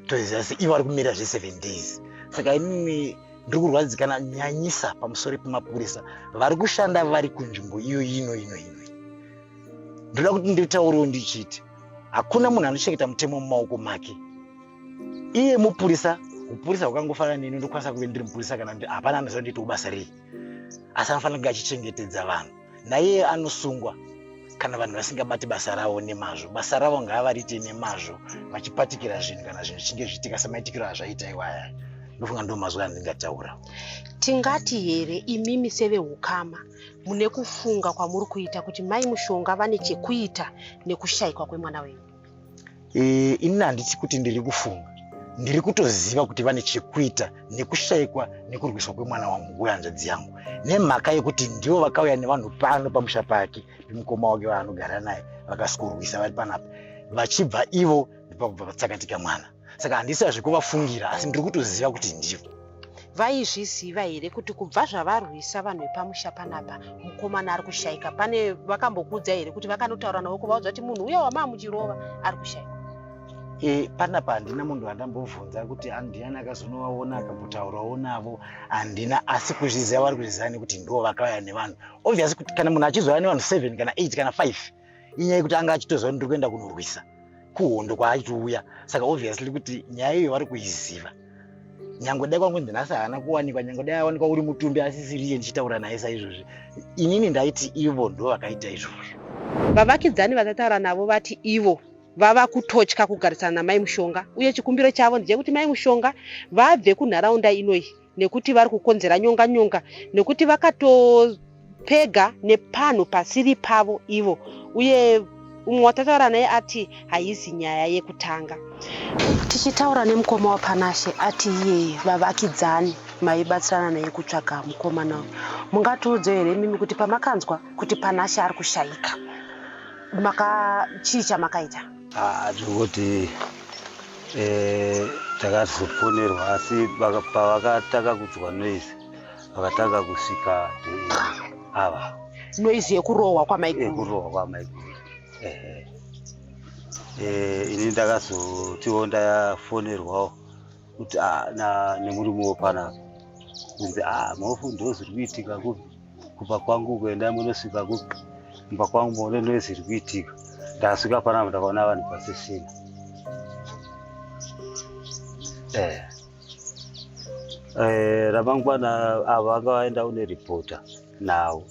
Toziva se ivo vari kumira zve 7 days. Saka inini ndiri kurwadzikana nyanyisa pamusoro pemapurisa vari kushanda vari kunzvimbo iyo ino ino ino. Ndoda kuti nditaurewo ndichiti hakuna munhu anochengeta mutemo mumaoko make. Iye mupurisa, upurisa hwakangofanana neni, ndokwanisa kuve ndiri mupurisa kana hapana anoziva ndiitewo basa rei, asi anofanira kunge achichengetedza vanhu. Naiye anosungwa kana vanhu vasingabati basa ravo nemazvo. Basa ravo ngavariite nemazvo, vachipatikira zvinhu kana zvinhu zvichinge zviitika semaitikiro azvaita iwaya. Ndofunga ndo mazwi andingataura. Tingati here imimi sevehukama mune kufunga kwamuri kuita kuti Mai Mushonga vane chekuita nekushaikwa kwemwana wenyu? Inini handiti kuti ndiri kufunga, ndiri kutoziva kuti vane chekuita nekushaikwa nekurwiswa kwemwana wangu wehanzvadzi yangu, nemhaka yekuti ndivo vakauya nevanhu pano pamusha pake pemukoma wake vaanogara naye, vakasikurwisa vari panapa vachibva ivo ndipakubva vatsakatika mwana. Saka handisi zvekuvafungira, asi ndiri kutoziva kuti ndivo. Vaizviziva here kuti kubva zvavarwisa vanhu vepamusha panapa mukomana ari kushaika? Pane vakambokuudza here kuti vakanotaura navo kuvaudza kuti munhu uya wamaa muchirova ari kushaika? Panapa handina munhu andambobvunza kuti ndiani akazonovaona akambotaurawo navo, handina. Asi kuzviziva vari kuzviziva nekuti ndivo vakauya nevanhu. Obviously kuti kana munhu achizouya nevanhu 7 kana 8 kana 5, inyaya yekuti anga achitoziva kuti ndiri kuenda kunorwisa kuhondo kwaachitouya. Saka obviously kuti nyaya iyo vari kuiziva. Nyangwe dai kwangu nhasi haana kuwanikwa, nyangwe dai awanikwa uri mutumbi asisiriye ndichitaura naye saizvozvi, inini ndaiti ivo ndo vakaita izvozvo. Vavakidzani vatataura navo vati ivo vava kutotya kugarisana naMai Mushonga, uye chikumbiro chavo ndechekuti Mai Mushonga vabve kunharaunda inoyi nekuti vari kukonzera nyonga nyonga, nekuti vakatopega nepanhu pasiri pavo ivo. Uye umwe watataura naye ati haizi nyaya yekutanga. Tichitaura nemukoma waPanashe ati iye vavakidzani maibatsirana naye kutsvaga mukomana uyu. Mungatiudze here imimi kuti pamakanzwa kuti Panashe ari kushaika, maka chii chamakaita? Tiri takazofonerwa, asi pavakatanga kunzwa noise vakatanga kusvika ava. Noise yekurohwa kwamaiguru? Yekurohwa kwamaiguru, ehe. Ini ndakazotiwo ndafonerwawo kuti nemurume wepanapa kunzi mhofu ndo zviri kuitika kupi kumba kwangu, kuenda munosvika kupi kumba kwangu muone noise iri kuitika. Ndasvika panapa ndakaona vanhu pasisina. Ramangwana ava vanga vaenda une ripota nhau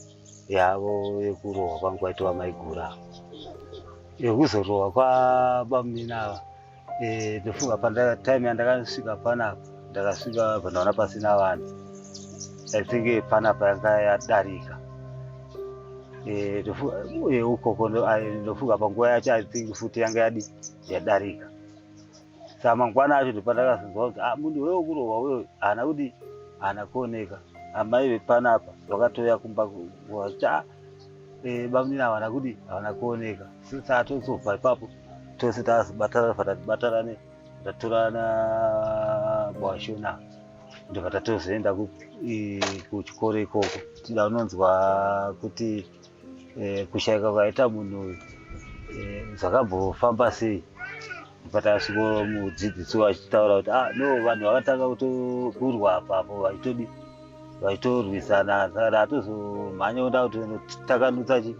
yavo yekurohwa kwangu kwaitwa maiguru, yekuzorohwa kwabamunini ava. Ndofunga time yandakasvika panapa, ndakasvika pandaona pasina vanhu. I think panapa yanga yadarika. Ukoko ndofunga panguva yacho I think futi yanga yadi yadarika. Saka mangwana acho ndopandakazonzwa kuti munhu wewe kurohwa wewe haana kuti haana kuoneka. Amai vepanapa vakatouya kumba vachiti bamunini havana kuti havana kuoneka. Saka tozobva ipapo tose tazobatana, tatibatanane, tatorana bwashona, ndobva tatozoenda kuchikoro ikoko. Tida unonzwa kuti kushaika kwaita munhu uyu zvakambofamba sei. Patasvika mudzidzisi vachitaura kuti no, vanhu vakatanga kurwa apapo, vachitodi vachitorwisana. Saka ndatozomhanya kuenda kutotakanutsa chi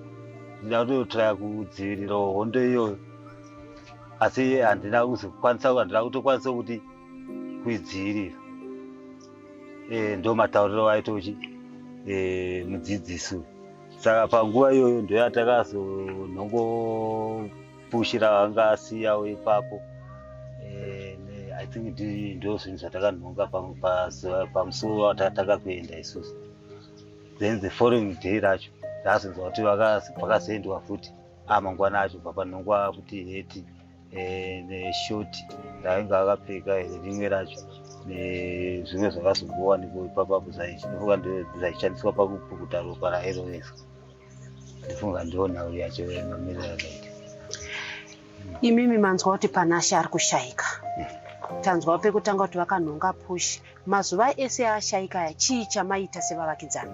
ndida kutotraya kudzivirira hondo iyoyo, asi handina kuzokwanisa, handina kutokwanisa kuti kuidzivirira. Ndo matauriro aitochi mudzidzisi uyu. Saka panguva iyoyo ndo yatakazonongopushira vanga asiyawo ipapo. I think ndo zvinhu zvatakanhonga pamusuwo watatanga kuenda isusu. Then the following day racho ndazonzwa kuti vakazoendwa futi mangwana acho, bva panhongwa futi heti neshoti rainge akapfeka rimwe racho nezvimwe zvakazongowanikwa ipapapo ndofunga ndo zvaishandiswa pakupukuta ropa rairoveswa. Ndifunga ndo nhau yacho mamiriro yakaita. Imimi manzwa kuti Panashe ari kushaika, tanzwa pekutanga kuti vakanhonga pushi. Mazuva ese ashaika aya, chii chamaita sevavakidzani?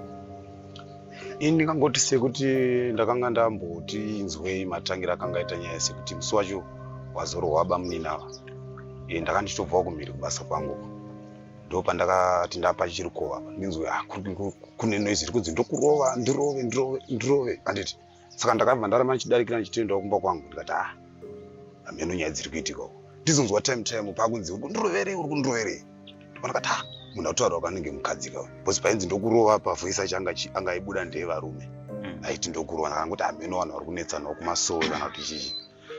Ini ndingangoti sekuti ndakanga ndamboti inzwei matangira akanga aita nyaya, sekuti musi wacho wazorohwa bamunini ava, ndakanga ndichitobvawo kumhiri kubasa kwangu. Ndo pandakati ndapa chirukova apa, ndinzwe, ah, kune noise iri kunzi ndokurova, ndirove, ndirove, ndirove, handiti? Saka ndakabva ndaramba ndichidarikira ndichitoendawo kumba kwangu. Ndikati, ah, hameno nyaya dziri kuitika uko. Ndizonzwa time time pakunzi, uri kundiroverei, uri kundiroverei? Ndikati, ah, munhu akutaura kanenge mukadzi ka, because painzi ndokurova, pavoice acho anga aibuda ndeyevarume. Aiti ndokurova. Ndakangoti hameno vanhu vari kunetsanawo kumasowe kana kuti chichi.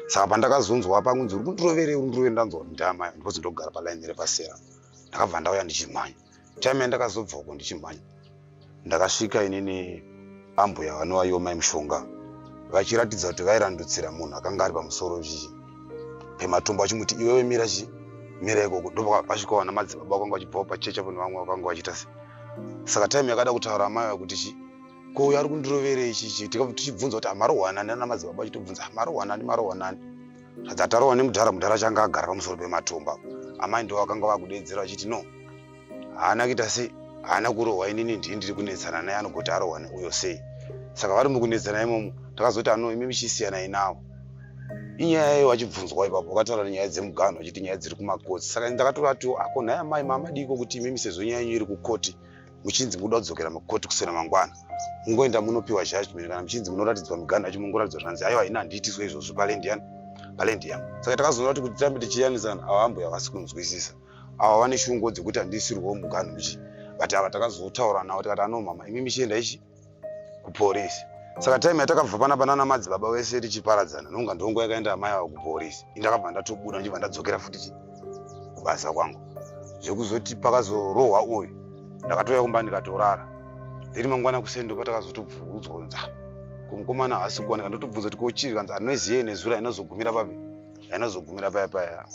Saka pandakazonzwa pakunzi uri kundiroverei, uri kundiroverei, ndanzwa kuti ndamai, because ndogara palaini repasera. Ndakabva ndauya ndichimhanya. Time yandakazobva uko ndichimhanya, ndakasvika inini ambuya vanova ivo mai Mushonga vachiratidza kuti vairandutsira munhu akanga ari pamusoro chichi pematombo, vachimuti, iwewe mira, chi mira ikoko. Ndopasvika vana madzibaba vakanga vachibvawo pachechi apo nevamwe vakanga vachiita se. Saka time yakada kutaura amai vakuti chi, ko uyu ari kundiroverei chichi? Tichibvunza kuti amarohwa nani, ana madzibaba vachitobvunza, amarohwa nani, marohwa nani? Zvadza tarohwa nemudhara. Mudhara changa agara pamusoro pematombo apo. Amai ndo vakanga vakudedzera vachiti, no, haana kuita sei, haana kurohwa, inini ndii ndiri kunetsana naye, anogoti arohwa neuyo sei? Saka vari mukunetsana imomo, takazoti ano, imi michisiyanai nawo, inyaya iyo. Vachibvunzwa ipapo vakataura nenyaya dzemuganho, vachiti nyaya dziri kumakoti. Saka ndakatovatiwo, ako nhai amai, mamadiko kuti imimi sezvo nyaya yenyu iri kukoti, muchinzi mukuda kudzokera mukoti kuswera mangwana, mungoenda munopiwa judgment. Kana muchinzi munoratidzwa miganho yacho, mungoratidzwa. Zvanzi, aiwa, ina handiitiswe izvozvo paland yani, paland yangu. Saka takazoona kuti tirambe tichiyanisana, ava ambuya havasi kunzwisisa, ava vane shungu dzekuti handisirwawo muganho ichi. But ava takazotaura navo tikati, ano mama, imi michienda ichi kuporisi. Saka time yatakabva panapa nana madzibaba vese tichiparadzana, nonga ndongo yakaenda amai ava kuporisi, indakabva ndatobuda ndichibva ndadzokera futi chi kubasa kwangu. Zvekuzoti pakazorohwa uyu, ndakatouya kumba ndikatorara. Then mangwana kuseni patakazotobvuudzwa kunzi, "Ah, kumukomana haasi kuwanika." Ndotobvunza kuti kochii? Kanzi anoziye nezuro ainozogumira papi, ainozogumira paya paya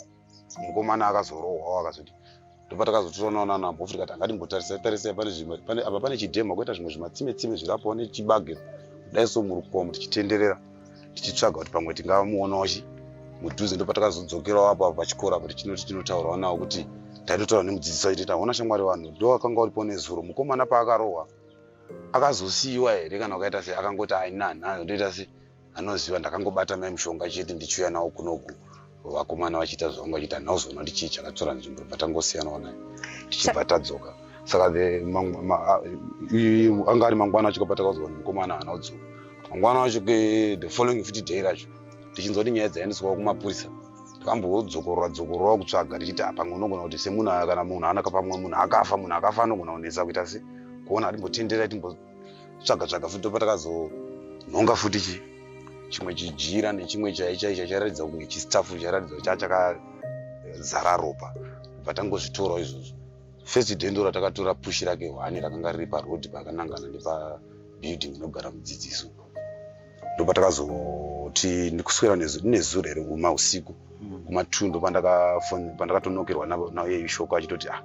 mukomana akazorohwawo. Akazoti ndopatakazotoonawo nana mhofu, tikati angatimbotarisa tarisai, pane zvimwe pane apa, pane chidhema, koita zvimwe zvimatsime tsime zvirapo nechibage kudai so murukomo. Tichitenderera tichitsvaga kuti pamwe tingamuonawo chi mudhuze. Ndopatakazodzokerao apo apo pachikoro apo, tichinoti tinotaurawo nawo kuti taitotaura nemudzidzisi wacho, titi haona shamwari, vanhu ndo wakanga uripo nezuro, mukomana paakarohwa akazosiyiwa here kana ukaita sei? Akangoti aina ndoita sei, anoziva, ndakangobata mai Mushonga chete ndichiuya nawo kunoku, vakomana vachiita zvavanga vachiita, handina kuzoona kuti chii chakatora nzvimbo. Bva tangosiyanawo naye tichibva tadzoka. Saka anga ari mangwana acho patakazwa kuti mukomana haana kudzoka. Mangwana wacho, the following futi day racho, tichinzwa kuti nyaya dzaendeswawo kumapurisa, takambodzokorora dzokororawo kutsvaga tichiti, ah, pamwe unogona kuti semunhu kana munhu anaka, pamwe munhu akafa, munhu akafa anogona kunetsa kuita se kuona, timbotendera, timbotsvaga tsvaga futi. Patakazonhonga futi chi chimwe chijira nechimwe chai chai chairatidza kunge chistafu, chairatidza kuti chakazara ropa. Bva tangozvitorawo izvozvo. First day ndo ratakatora pushi rake hwani rakanga riri parodhi pakanangana nepabuilding inogara mudzidziso. Ndopatakazoti ndikuswera nezuro here kuma usiku kuma2, ndo pandakatonokerwa naye shoko achitoti, ah,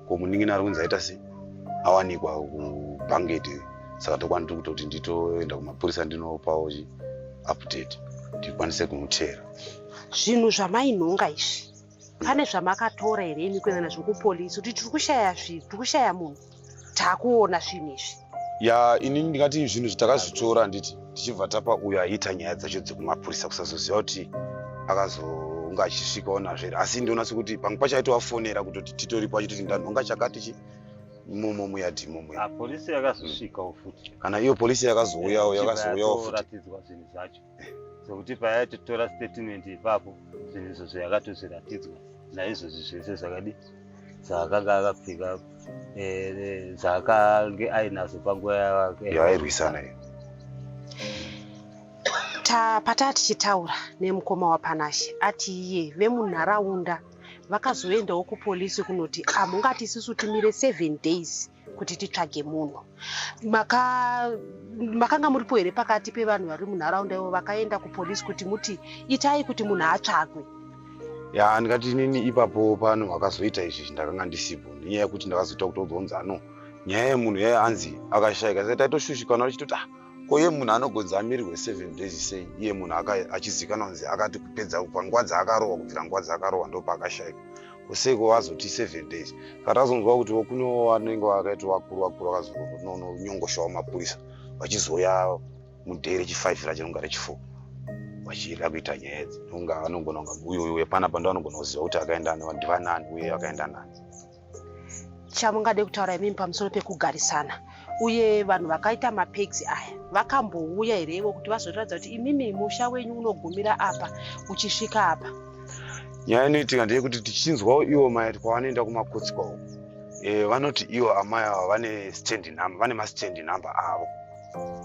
ko munin'ina ari kunzi aita sei, awanikwa kubhangeti. Saka tokwani tiri kutoti nditoenda kumapurisa ndinopawo chi update ndikwanise kumuteera. Zvinhu zvamainhonga izvi, pane zvamakatora here imi kuenda nazvo kupolisi kuti tiri kushaya zvinhu, tiri kushaya munhu, taakuona zvinhu izvi? Ya, inini ndingati zvinhu zvitakazvitora, handiti, tichibva tapa uyo aiita nyaya dzacho dzekumapurisa, kusazoziva kuti akazonga achisvikawo nazvo here. Asi ndiona sekuti pamwe pacho aitovafonera kutoti titoripo, achitoti ndanhonga chakati chi imomo muyadhi imomo. Ah, polisi yakazosvikawo futi. Kana iyo polisi yakazouyawo, yakazouyawo futi. Ratidzwa zvinhu zvacho, sokuti payaitotora statement ipapo, zvinhu izvozvo yakatozviratidzwa naizvozvi zvese zvakadi zvaakanga akapfeka, zvaakange ainazvo panguva yavairwisana iyo. Pataa tichitaura nemukoma waPanashe, ati iye vemunharaunda vakazoendawo kupolisi kunoti hamungati isusu timire 7 days kuti titsvage munhu. Makanga muripo here pakati pevanhu vari munharaunda ivo vakaenda kupolisi kuti muti itai kuti munhu atsvagwe? Ya, ndingati inini ipapo pano vakazoita izvi ndakanga ndisipo, nenyaya yekuti ndakazoita kutoudzwa kunzi ano nyaya yemunhu yaya anzi akashayika. Saka taitoshushikana tichitoti, ah, ko iye munhu anogonzi amirirwe 7 days sei, iye munhu achizikanwa kunzi akati kupedza panguva dzaakarohwa, kubvira nguva dzaakarohwa ndopaakashayika, kuseiko vazoti 7 days? Saka tazonzwa kuti kune vanenge vakaita vakuru vakuru vakazononyongoshawo mapurisa. Vachizouya muday rechi5 racho rinonga rechi4 vachida kuita nyaya idzi. Nonga vanogona kunga uyu uyu wepanapa ndo anogona kuziva kuti akaenda ndivanani uye akaenda nani. Chamungade kutaura imimi pamusoro pekugarisana uye vanhu vakaita mapegs aya vakambouya here ivo kuti vazotiratidza kuti imimi musha wenyu unogumira apa uchisvika apa? Nyaya inoitika ndeyekuti tichinzwawo ivo mai kwavanoenda kumakotsi kwavo, vanoti ivo amai ava vane stand number, vane mastand number avo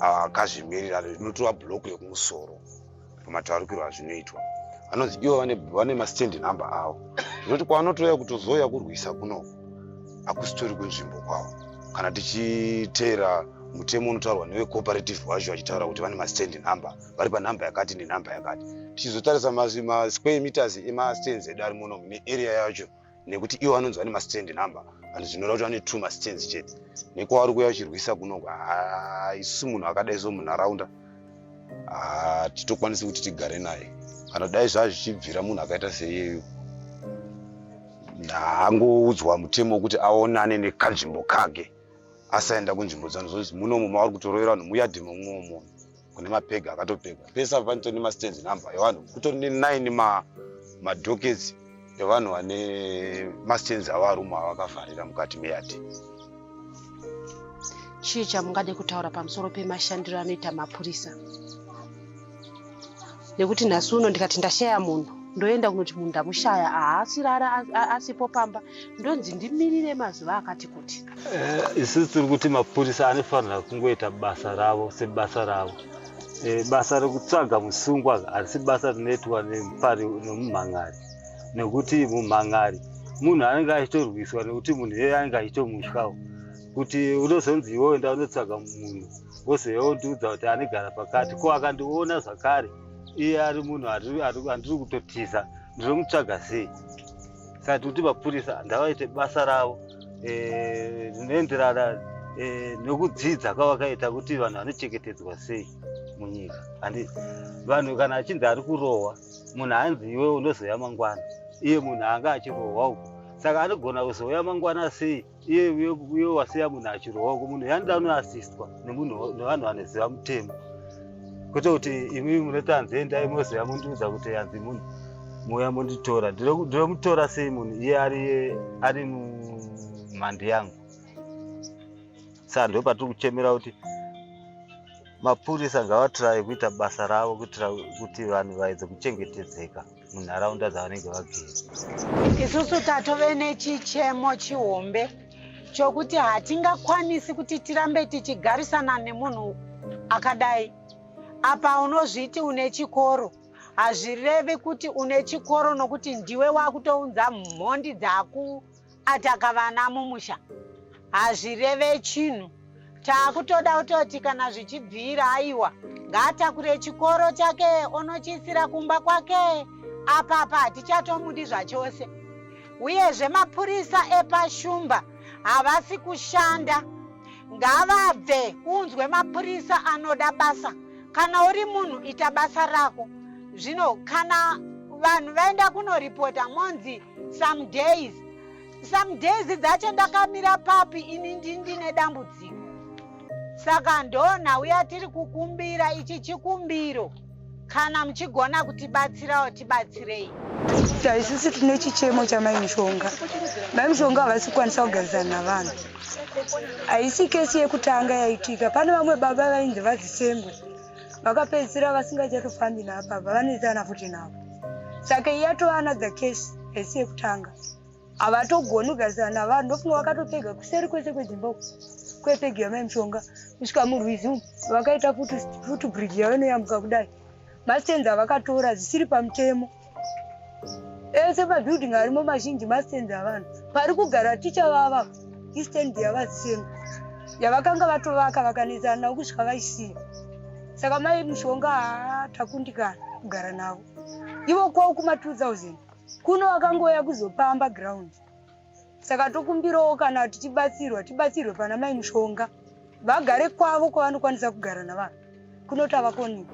akazvimirira, rinotova block yekumusoro. Pamataurikiro azvinoitwa, vanonzi ivo vane mastand number avo, zvinoti kwavanotouya kutozouya kurwisa kunoko hakusitori kunzvimbo kwavo. Kana tichiteera mutemo unotaurwa nevecooperative vacho, vachitaura kuti vane mastand number, vari panhamba yakati nenhamba yakati, tichizotarisa masquare meters emastands edu ari munomu nearea yacho, nekuti ivo vanonzi vane mastand number, vanhu zvinoreva kuti vane two mastands chete. Nekwavari kuuya vachirwisa kunoko, isusu munhu akadai so munharaunda hatitokwanisi kuti tigare naye. Kana dai zvazvichibvira munhu akaita seiyeyo haangoudzwa mutemo wekuti aonane nekanzvimbo kake, asaenda kunzvimbo dzanhu zonzi munomu mavari kutorovera vanhu muyadhi momwomo kune mapega akatopegwa pese apa, panotori nemastands number evanhu, kutori ne9 madockets evanhu vane mastands avo arumo avakavharira mukati meyadhi. Chii chamungade kutaura pamusoro pemashandiro anoita mapurisa? Nekuti nhasi uno ndikati ndashaya munhu, ndoenda kunoti munhu ndamushaya, haasirara asipo pamba, ndonzi ndimirire mazuva akati kuti. Isusu tiri kuti mapurisa anofanira kungoita basa ravo sebasa ravo. Basa rekutsvaga musungwa harisi basa rinoitwa nemupari nemumhan'ari, nekuti mumhan'ari munhu anenge achitorwiswa, nekuti munhu iyeye anenge achitomutyawo kuti unozonzi iwewe enda unotsvaga munhu, wozouya wondiudza kuti anegara pakati. Ko akandiona zvakare iye ari munhu andiri kutotiza, ndinomutsvaga sei? Saka tikuti mapurisa ngavaite basa ravo rinoenderana nekudzidza kwavakaita kuti vanhu vanochengetedzwa sei munyika. Handi vanhu kana achinzi ari kurohwa munhu, hanzi iwe unozouya mangwana, iye munhu anga achirohwa uko, saka anogona kuzouya mangwana sei iye iye wasiya munhu achirohwa uko? Munhu yanoda unoasistwa nemunhu nevanhu vanoziva mutemo, kwete kuti imi munoti hanzi endai mozoya mundiudza kuti hanzi munhu muuya munditora. Ndinomutora sei munhu iye ari mumhandi yangu? Saka ndo patiri kuchemera kuti mapurisa ngavatiraye kuita basa ravo kuitira kuti vanhu vaedze kuchengetedzeka munharaunda dzavanenge vagere. Isusu tatove nechichemo chihombe chokuti hatingakwanisi kuti tirambe tichigarisana nemunhu akadai. Apa unozviti une chikoro, hazvirevi kuti une chikoro, nokuti ndiwe wakutounza mhondi dzakuataka vana mumusha, hazvireve chinhu. Taakutoda kutoti kana zvichibvira, aiwa, ngaatakure chikoro chake onochiisira kumba kwake. Apapa hatichatomudi zvachose. Uyezve mapurisa epashumba havasi kushanda, ngavabve kunzwe mapurisa anoda basa. Kana uri munhu, ita basa rako. Zvino kana vanhu vaenda kunoripota, monzi some days, some days dzacho ndakamira papi ini? Ndine dambudziko. Saka ndonhau yatiri kukumbira, ichi chikumbiro, kana muchigona kutibatsirawo, tibatsirei. Isusu tine chichemo chamai Mushonga. Mai Mushonga havasi kukwanisa kugarisana navanhu. Haisi kesi yekutanga yaitika. Pane vamwe baba vainzi vaZisembo, vakapedzisira vasingachatofambi naapapa, vanoisana futi navo. Saka iyi yatova another case, haisi yekutanga. Havatogoni kugarisana navanhu. Ndofunga vakatopega kuseri kwese kwedzimba uku kwepegi yamai Mushonga kusvika murwizi umu, vakaita foot bridge yavo inoyambuka kudai. Mastands avakatora zvisiri pamutemo, ese mabuilding arimo mazhinji mastands avanhu. Pari kugara ticha vava istand yavaZisembo yavakanga vatovaka, vakanetsana navo kusvika vaisiya. Saka mai Mushonga, haa, takundikana kugara navo. Ivo kwavo kuma 2000 kuno vakangouya kuzopamba ground. Saka tokumbirawo kana tichibatsirwa, tibatsirwe pana mai Mushonga, vagare kwavo kwavanokwanisa kugara navanhu. Kuno tavakoniwa.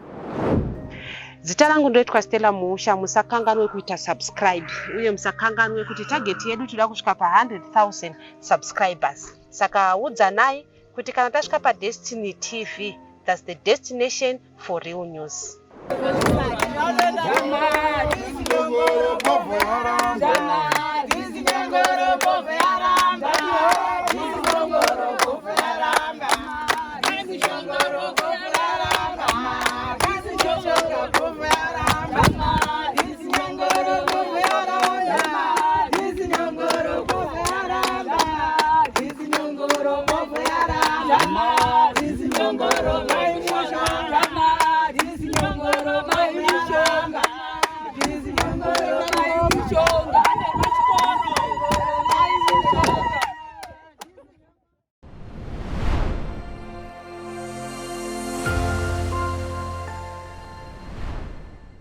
Zita rangu ndoitwa Stella Musha. Musakanganwe kuita subscribe, uye musakanganwe kuti target yedu toda kusvika pa100 000 subscribers. Saka udzanai kuti kana tasvika paDestiny TV. That's the destination for real news.